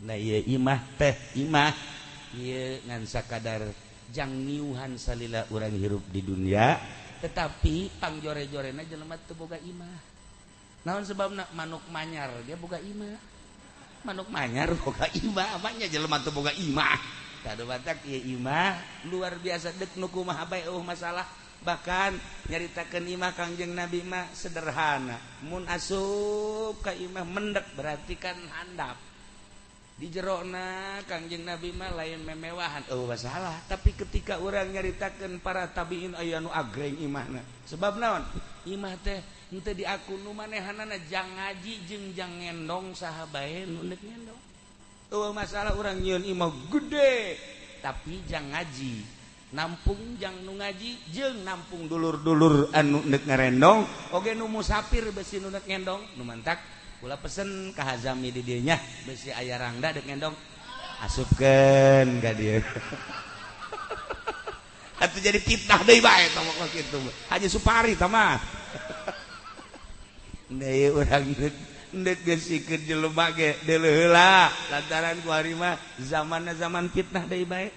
Nah, ieu imah teh imah ieu ngan sakadar jang ngiuhan salila urang hirup di dunia, tetapi pangjore-jorena jelema teu boga imah. Naon sebabna? Manuk manyar dia boga imah, manuk manyar boga imah, apanya jelema teu boga imah. Kado batak ieu imah luar biasa, dek nu kumaha bae euweuh masalah. Bahkan nyaritakeun imah Kangjeng Nabi mah sederhana, mun asup ka imah mendek berarti kan handap di jerona. Kangjeng Nabi mah lain memewahan, oh masalah. Tapi ketika orang nyaritakeun para tabiin, aya nu agreng imahna. Sebab naon? Imah teh henteu diaku nu manehanana jang ngaji jeung jang ngendong, saha bae nu deuk ngendong. Oh masalah, urang nyieun imah gede tapi jang ngaji, nampung jang nu ngaji jeung nampung dulur-dulur anu deuk ngarendong oge, nu musafir besi nu deuk ngendong. Nu mantak kula pesen ka Hazami di dieu nya, besi aya rangda deuk ngendong, asupkeun ka dieu. Atuh jadi fitnah deui bae tah mah kitu. Haji Supari tah mah. Deui urang deuk geusikeun jelema ge deuleu heula, lantaran ku ari mah zamanna zaman fitnah deui bae.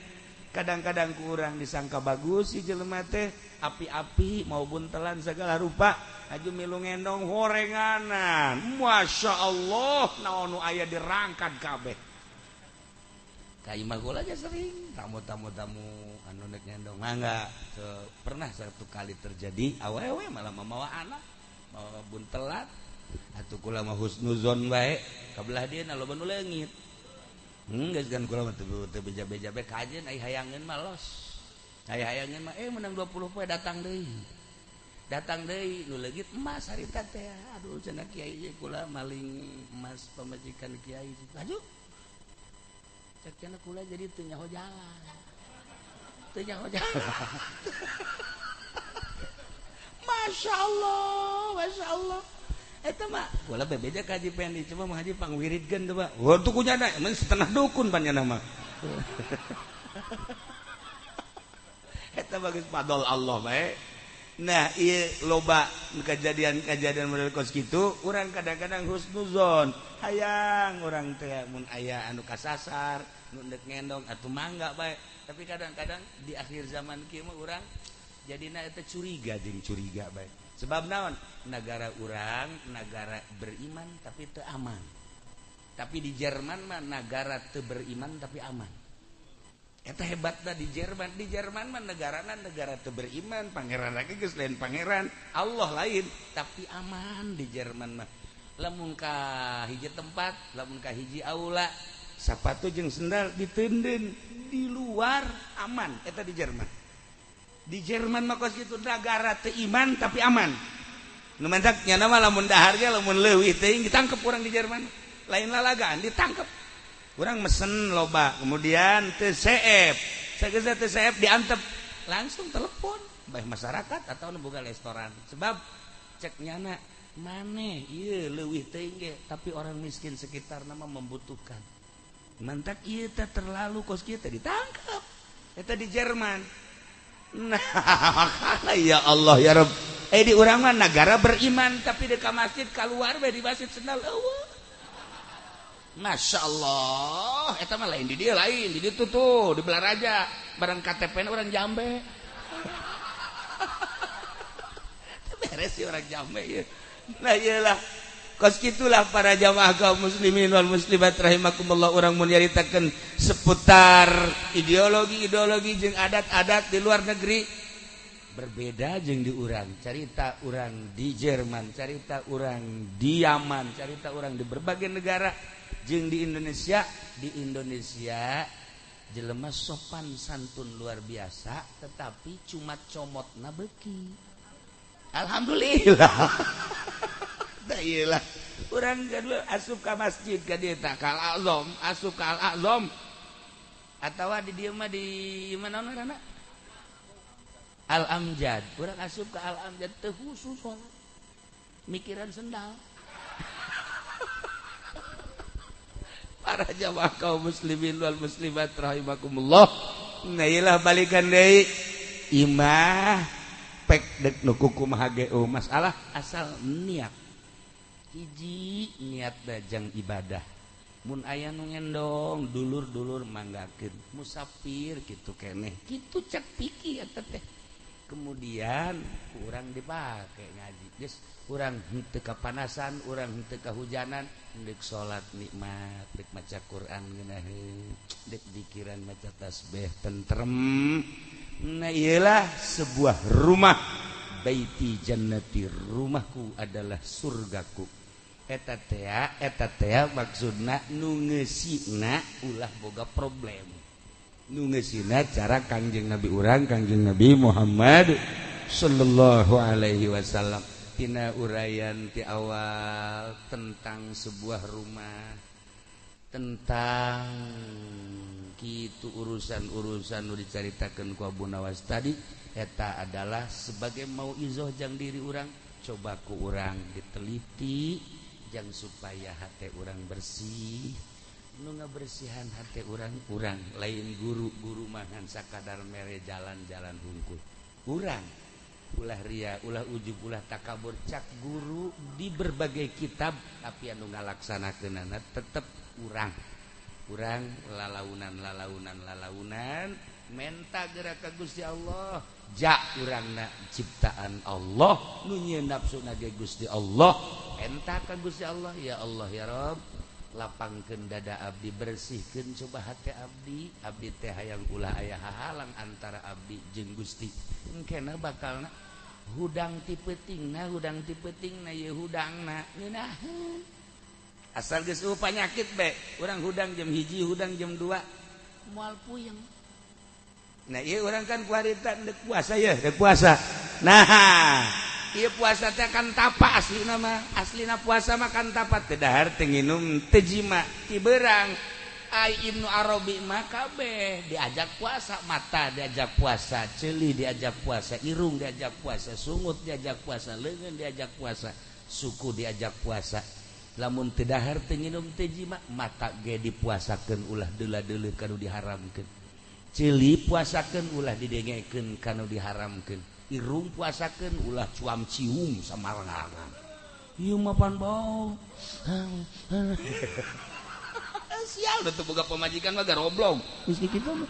Kadang-kadang ku urang disangka bagus si jelema teh, api-api mau buntelan segala rupa, aju milu ngendong horenganan. Masya Allah, naon nu aya dirangkat kabeh. Ka imah kula aja sering tamu-tamu, tamu anu nek ngendong mangga. Pernah satu kali terjadi awewe malah mamawa anak, mawa buntelan. Atuh kula mah husnuzon bae, kabelah dia loba nu leungit. Geus kan kula mah teu beja-beja bae kajeun, ai hayangeun mah los. Ai hayangeun mah menang 20 poe datang deui. Datang deui nu leungit emas harita teh. Aduh cenah kiai ieu kula maling emas pamajikan kiai. Laju. Cek cenah kula jadi teu nyaho jalan. Teu nyaho jalan. Masya Allah, Masya Allah. Eta mah kula bebeja ka Haji Pendi, coba mah Haji pangwiridkeun teh Pak. Wah tuh kunyana emang setengah dukun panjana mah. Eta bagus fadl Allah bae. Nah, ieu loba kejadian-kejadian model kos kitu, urang kadang-kadang husnuzon. Hayang urang teh mun aya anu kasasar, nu deuk ngendong atuh mangga bae. Tapi kadang-kadang di akhir zaman kieu mah urang jadina eta curiga jeung curiga bae. Sebab naon? Negara urang negara beriman tapi teu aman. Tapi di Jerman mah negara teu beriman tapi aman. Eta hebatna di Jerman. Di Jerman mah negarana negara teu beriman, pangeran lagi geus lain pangeran, Allah lain, tapi aman di Jerman mah. Lamun ka hiji tempat, lamun ka hiji aula, sapatu jeung sendal diteundeun di luar aman eta di Jerman. Di Jerman mah kos kitu negara teu iman tapi aman. Nu mantak nya mah lamun daharnya lamun leuwih teuing ditangkep urang di Jerman. Lain lalagaan ditangkep. Urang mesen loba, kemudian teu seep. Sageus teu seep diantep, langsung telepon bae masyarakat atau nu boga restoran. Sebab cek nyana maneh ieu leuwih teuing ge tapi orang miskin sekitar nama membutuhkan. Mantak ieu teh terlalu kos kieu teh ditangkep. Eta di Jerman. Nah, ya Allah ya Rabb. Di urang mah negara beriman tapi di ka masjid keluar bae di masjid sendal eueuh. Masya Allah, eta mah lain di dia lain, di ditu tuh, di Belaraja, barang KTP na orang Jambe. Beres sih orang Jambe ya. Nah iyalah, kos kitulah para jamaah kaum muslimin wal muslimat rahimakumullah urang mun nyaritakeun seputar ideologi-ideologi jeung adat-adat di luar negeri berbeda jeung di urang. Carita urang di Jerman, carita urang di Yaman, carita urang di berbagai negara jeung di Indonesia. Di Indonesia jelema sopan santun luar biasa tetapi cuma comotna beuki. Alhamdulillah. Tah iyalah urang asup ka masjid ka dieu tah ka Al-Azam, asup ka Al-Azam atawa di dieu mah di mana ngaranna? Al-Amjad. Urang asup ka Al-Amjad teu khusus salat. Mikiran sendal. Para jamaah kaum muslimin wal muslimat rahimakumullah. Nah iyalah balikan deui imah pek dek nu kumaha ge masalah asal niat. Hiji niat dajang ibadah. Mun aya nu ngendong dulur-dulur manggakeun musafir kitu keneh. Kitu cek pikir eta teh. Kemudian urang dipake ngaji. Geus urang henteu kapanasan, urang henteu kahujanan, deuk salat nikmat, deuk maca Quran ngeunaheun, deuk dikiran maca tasbih tentrem. Nah iyalah sebuah rumah, baiti jannati, rumahku adalah surgaku. Eta tea maksudna nu ngeusina ulah boga problem. Nu ngeusina cara Kangjeng Nabi urang, Kangjeng Nabi Muhammad sallallahu alaihi wasallam. Tina uraian ti awal tentang sebuah rumah, tentang kitu urusan-urusan nu dicaritakeun ku Abu Nawas tadi, eta adalah sebagai mauizoh jang diri urang, coba ku urang diteliti jang supaya hate urang bersih. Nu ngabersihan hate urang, urang lain guru-guru mangan sakadar mere jalan-jalan hungkul. Urang ulah ria, ulah ujub, ulah takabur, cak guru di berbagai kitab tapi anu ngalaksanakeunana tetep urang. Urang lalaunan lalaunan lalaunan menta geura ka Gusti Allah, ja urangna ciptaan Allah nu nyieun nafsuna ge Gusti Allah, menta ka Gusti Allah, ya Allah ya Rabb, lapangkeun dada abdi, bersihkeun coba hate abdi, abdi teh hayang ulah aya hahalang antara abdi jeung Gusti. Engkena bakalna hudang ti peutingna, hudang ti peutingna ieu hudangna ngeunaheun. Asal geus eueuh panyakit be, urang hudang jam 1, hudang jam 2, moal puyeng. Nah ieu urang kan kuarita deuk puasa ya, deuk puasa. Nah, Ieu puasa teh kan tapa aslina mah. Aslina puasa mah kan tapa teu dahar teu nginum teu jima ti beurang. Ai Ibnu Arabi mah kabeh diajak puasa, mata diajak puasa, ceuli diajak puasa, irung diajak puasa, sungut diajak puasa, leungeun diajak puasa, suku diajak puasa. Lamun teu dahar teu nginum teu jima, mata ge dipuasakeun ulah deula-deuleu kanu diharamkeun. Ceuli puasakeun ulah didengekeun kanu diharamkeun. Irung puasakeun ulah cuam cium samarangan. Ieu mah pan bau. Sial udah tuh boga pemajikan mah garoblong. Geus kitu mah.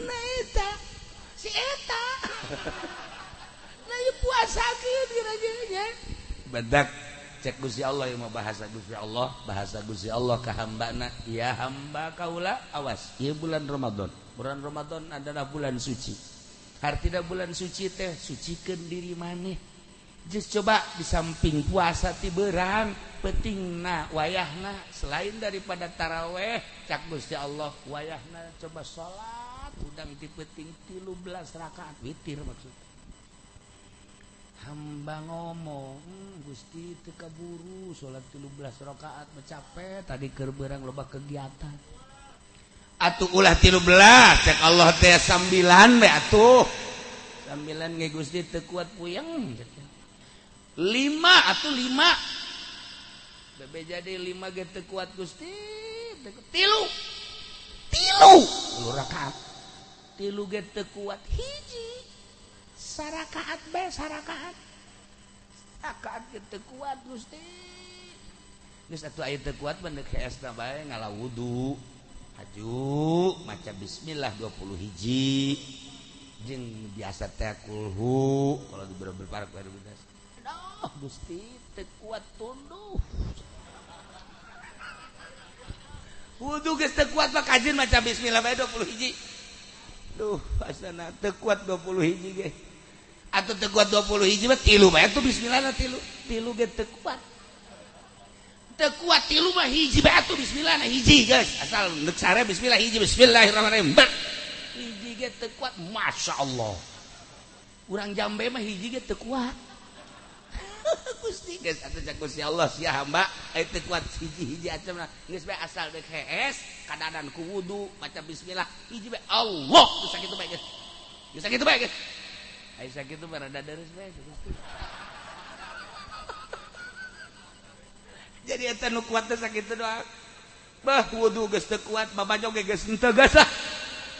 Nah eta si eta. Nah ieu puasakeun kira-kira. Badak cek Gusti Allah ieu mah bahasa Gusti Allah, bahasa Gusti Allah ka hambana, ya hamba kaula awas ieu bulan Ramadan. Bulan Ramadan adalah bulan suci. Hartina bulan suci teh sucikeun diri maneh. Geus coba di samping puasa ti beurang pentingna wayahna selain daripada taraweh cak Gusti Allah wayahna coba salat udang ti peuting 13 rakaat witir maksud. Hamba ngomong Gusti teu kaburu salat 13 rakaat mah capek tadi keur beurang loba kegiatan. Atuh ulah 13 cek Allah teh 9 we atuh. 9 ge Gusti teu kuat puyeng. 5 atuh 5 bebe jadi 5 ge teu kuat Gusti tilu tilu rakaat tilu ge teu kuat hiji sarakaat bae sarakaat rakaat ge teu kuat Gusti geus atuh aya teu kuat mah deuk heesna bae ngala wudu haju maca bismillah 20 hiji jeung biasa teh kulhu kalau di beberapa parek. Oh, Gusti teu kuat tunduh. Wudu geus teu kuat mah kajeun maca bismillah bae 20 hiji. Duh, asana teu kuat 20 hiji ge. Atuh teu kuat 20 hiji mah tilu bae atuh bismillahna tilu. Tilu ge teu kuat. Teu kuat tilu mah hiji bae atuh bismillahna hiji geus. Asal neuk sare bismillah hiji bismillahirrahmanirrahim. Hiji ge teu kuat, masyaallah. Urang jambe mah hiji ge teu kuat. Gusti geus atuh cak Gusti Allah sia hamba aya teu kuat hiji-hiji acemna geus bae asal deuk hees kadadan ku wudu maca bismillah hiji bae Allah geus sakitu bae geus geus sakitu bae geus aya sakitu mah rada deres bae Gusti. Jadi eta nu kuat teh sakitu doang bah wudu geus teu kuat babajo ge geus henteu geus lah.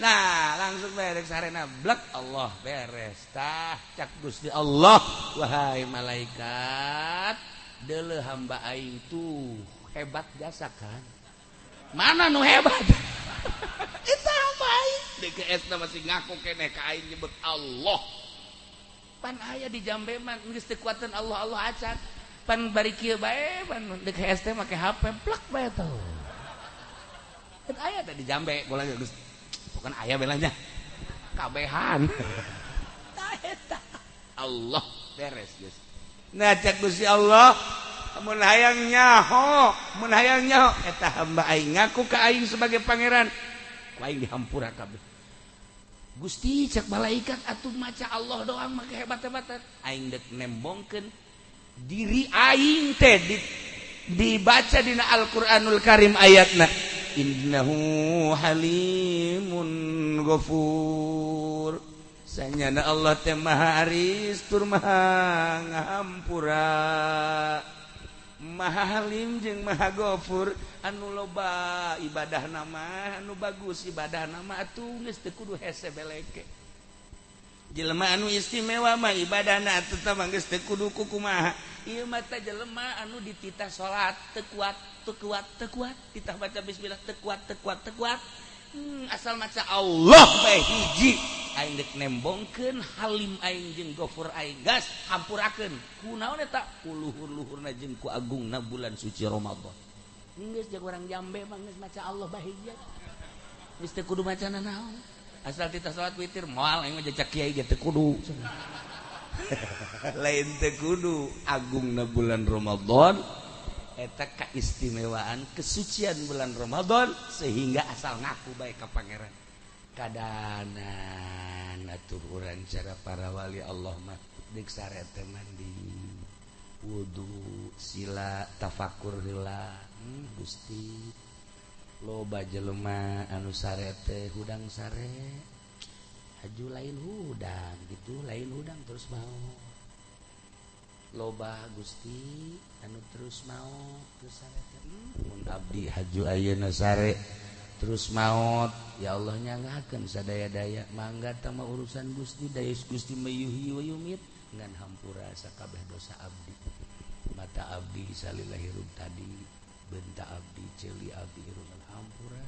Nah langsung beres sarena blek Allah beres tah cak Gusti Allah wahai malaikat deuleu hamba aing tuh hebat jasa kan mana nu hebat eta hamba aing DKS na masih ngaku keneh ka aing nyebut Allah pan aya di jambe mah geus teu kuateun Allah Allah acan pan bari kieu bae pan DKS teh make HP plek bae tuh eta aya teh di jambe bola geus bukan ayah belanya kabehan Allah beres guys. Nah cek Gusti Allah mun hayang nyaho mun hayang nyaho eta hamba aing ngaku ka aing sebagai pangeran ku aing dihampura kabeh Gusti cek malaikat atuh maca Allah doang mah hebat-hebatan aing deuk nembongkeun diri aing teh dibaca dina Al-Qur'anul Karim ayatna innahu halimun ghafur sanyana Allah teh maha aris tur maha ngahampura maha halim jeung maha ghafur anu loba ibadah nama anu bagus ibadah nama atuh geus teu kudu hese beleke jelema anu istimewa mah ibadahna atuh tah geus teu kudu kumaha ieu mah teh jelema anu dititah salat teu kuat teu kuat teu kuat titah baca bismillah teu kuat teu kuat teu kuat asal maca Allah bae hiji aing deuk nembongkeun halim aing jeung gofur aing gas hampurakeun kunaon eta ku luhur-luhurna jeung ku agungna bulan suci Ramadan geus jeung urang jambe mah geus maca Allah bae hiji geus teu kudu maca nanaon asal titah salat witir moal aing mah jejak kiai ge teu kudu lain teu kudu agungna bulan Ramadan eta keistimewaan kesucian bulan Ramadan sehingga asal ngaku bae ka pangeran. Kadanan atuh urang cara para wali Allah mah deuk sare teh mandi wudu sila tafakur heula. Gusti loba jelema anu sare teh hudang sare haju lain hudang gitu lain hudang terus mau loba Gusti anu terus maot terus sare teh mun abdi haju ayeuna sare terus maot ya Allah nyanggakeun sadaya-daya mangga tah mah urusan Gusti daya Gusti mayuhyi wa yumit ngan hampura sakabeh dosa abdi mata abdi salila hirup tadi benta abdi ceuli abdi hirup hampura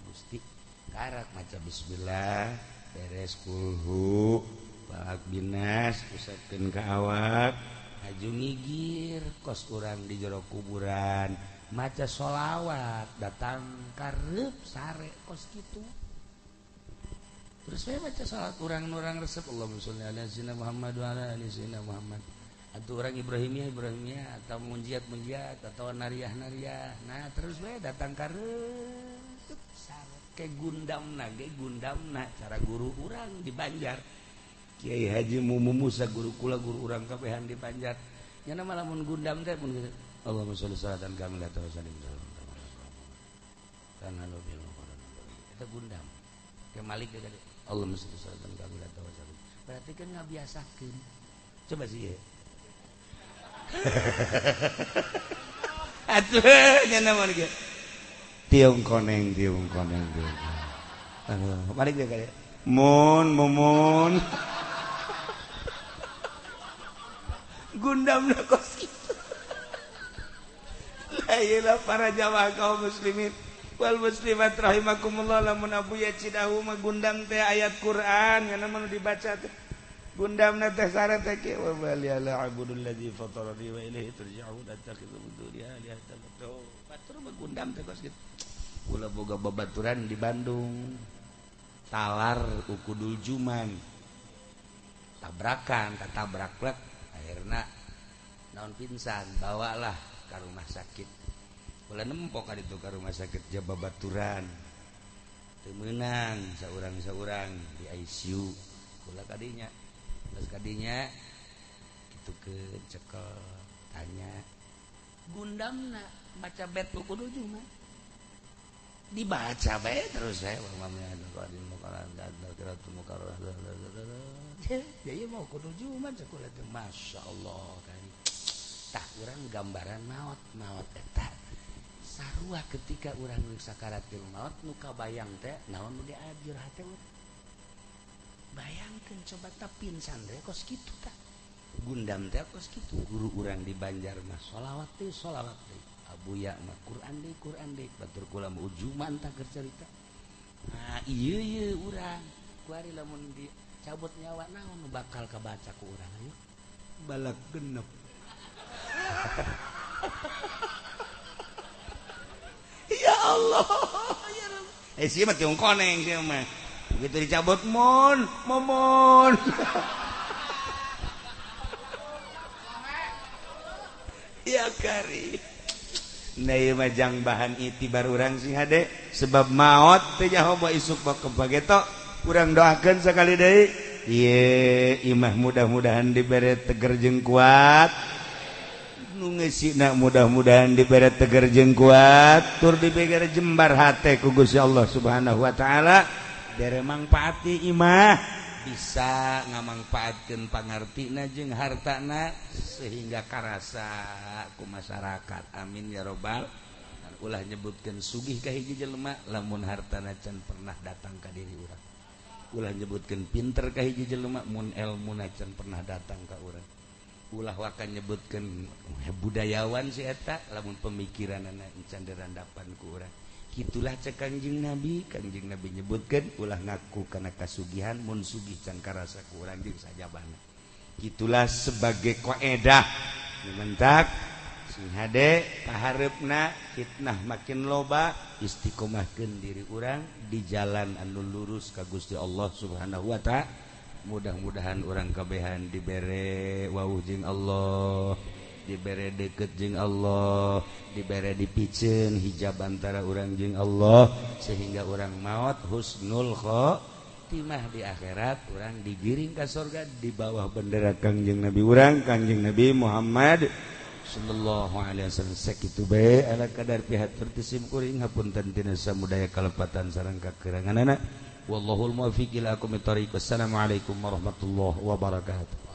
Gusti karak maca bismillah beres kulhu balak binas usapkeun ka awak haju ngigir kos urang di jero kuburan maca sholawat datang karep sare kos kitu terus saya baca salat urang-urang resep Allahumma sholli ala sayyidina Muhammad wa ala ali sayyidina Muhammad atau orang Ibrahimiyah Ibrahimiyah atau munjiat munjiat atau nariah nariah nah terus we datang karep sare ke gundamna ge gundamna cara guru urang di Banjar Kiai Haji Mumu Musa guru kula guru urang kabehan di Banjar nya mah lamun gundam teh mun Allahumma sholli salatan kamilatan wa sallim tanalo bil eta gundam ke Malik ge Allahumma sholli salatan kamilatan wa sallim berarti kan ngabiasakeun coba sih ya atuh nya mah ge tiung koneng tiung koneng tiung balik ge mun mumun gundamna kos kitu. La ilaha para jamaah kaum muslimin wal muslimat rahimakumullah lamun Abu Yacidahu mah gundam teh ayat Quran kana mah dibaca teh gundamna teh sare teh ke wa bali ala abudul ladzi fatarani wa ilaihi turja'un attakhidhu min dunihi alihatan batur mah gundam teh kos kitu. Kula boga babaturan di Bandung talar ukudul juman tabrakan tatabrak plek akhirna naon pingsan bawalah ke rumah sakit kula nempok ka ditu ka rumah sakit Jababaturan teu meunang saurang-saurang di ICU kula kadinya geus kadinya kitu ke cekel tanya gundamna maca bet ukudul juman dibaca bae terus saya ya mau kudu jumat sekolah teh masyaallah kali tah urang gambaran maot maot eta sarua ketika urang geus sakaratil maot nu kabayang teh naon nu diajur hate urang bayangkeun coba tah pingsan teh kos kitu tah gundam teh kos kitu guru urang di Banjar mah sholawat teh Abuya mah Quran deui batur kula mah ujuman tah keur carita nah ieu ieu urang kuari lamun dicabut nyawa naon bakal kabaca ku urang ayo balak genep ya Allah ya Rabb sia mah tiung koneng sia mah begitu dicabut mun momon ya kari nah ieu mah jang bahan itibar urang sing hade sebab maot teh nyaho isuk bak kebageto urang doakeun sakali deui ieu imah mudah-mudahan dibere teger jeung kuat nu ngeusina mudah-mudahan dibere teger jeung kuat tur dibere jembar hate ku Gusti Allah Subhanahu wa taala bere mangpaati imah bisa ngamangpaatkeun pangartina jeung hartana sehingga karasa ku masyarakat amin ya robbal ulah nyebutkeun sugih ka hiji jelema lamun hartana can pernah datang ka diri urang ulah nyebutkeun pinter ka hiji jelema mun elmuna can pernah datang ka urang ulah waka nyebutkeun budayawan si eta lamun pemikiranana can dirandapan ku urang. Itulah cek Kangjeng Nabi nyebutkeun ulah ngaku kana kasugihan mun sugih can karasa ku urang jeung sajabana. Itulah sebagai koedah mentak sing hade kahareupna fitnah makin loba istiqomahkeun diri urang di jalan anu lurus ka Gusti Allah Subhanahu wa taala. Mudah-mudahan urang kabehan dibere wawuh jeung Allah, Dibere deket jeung Allah, dibere dipiceun hijab antara urang jeung Allah sehingga urang maot husnul khotimah di akhirat, urang digiring ka surga di bawah bendera Kangjeng Nabi urang, Kangjeng Nabi Muhammad sallallahu alaihi wasallam. Sakitu bae ala kadar pihatur ti sim kuring, hapunten tina samudaya kalepatan sareng kakuranganana. Wallahul muwaffiq ila aqwamit thoriq. Wassalamualaikum warahmatullahi wabarakatuh.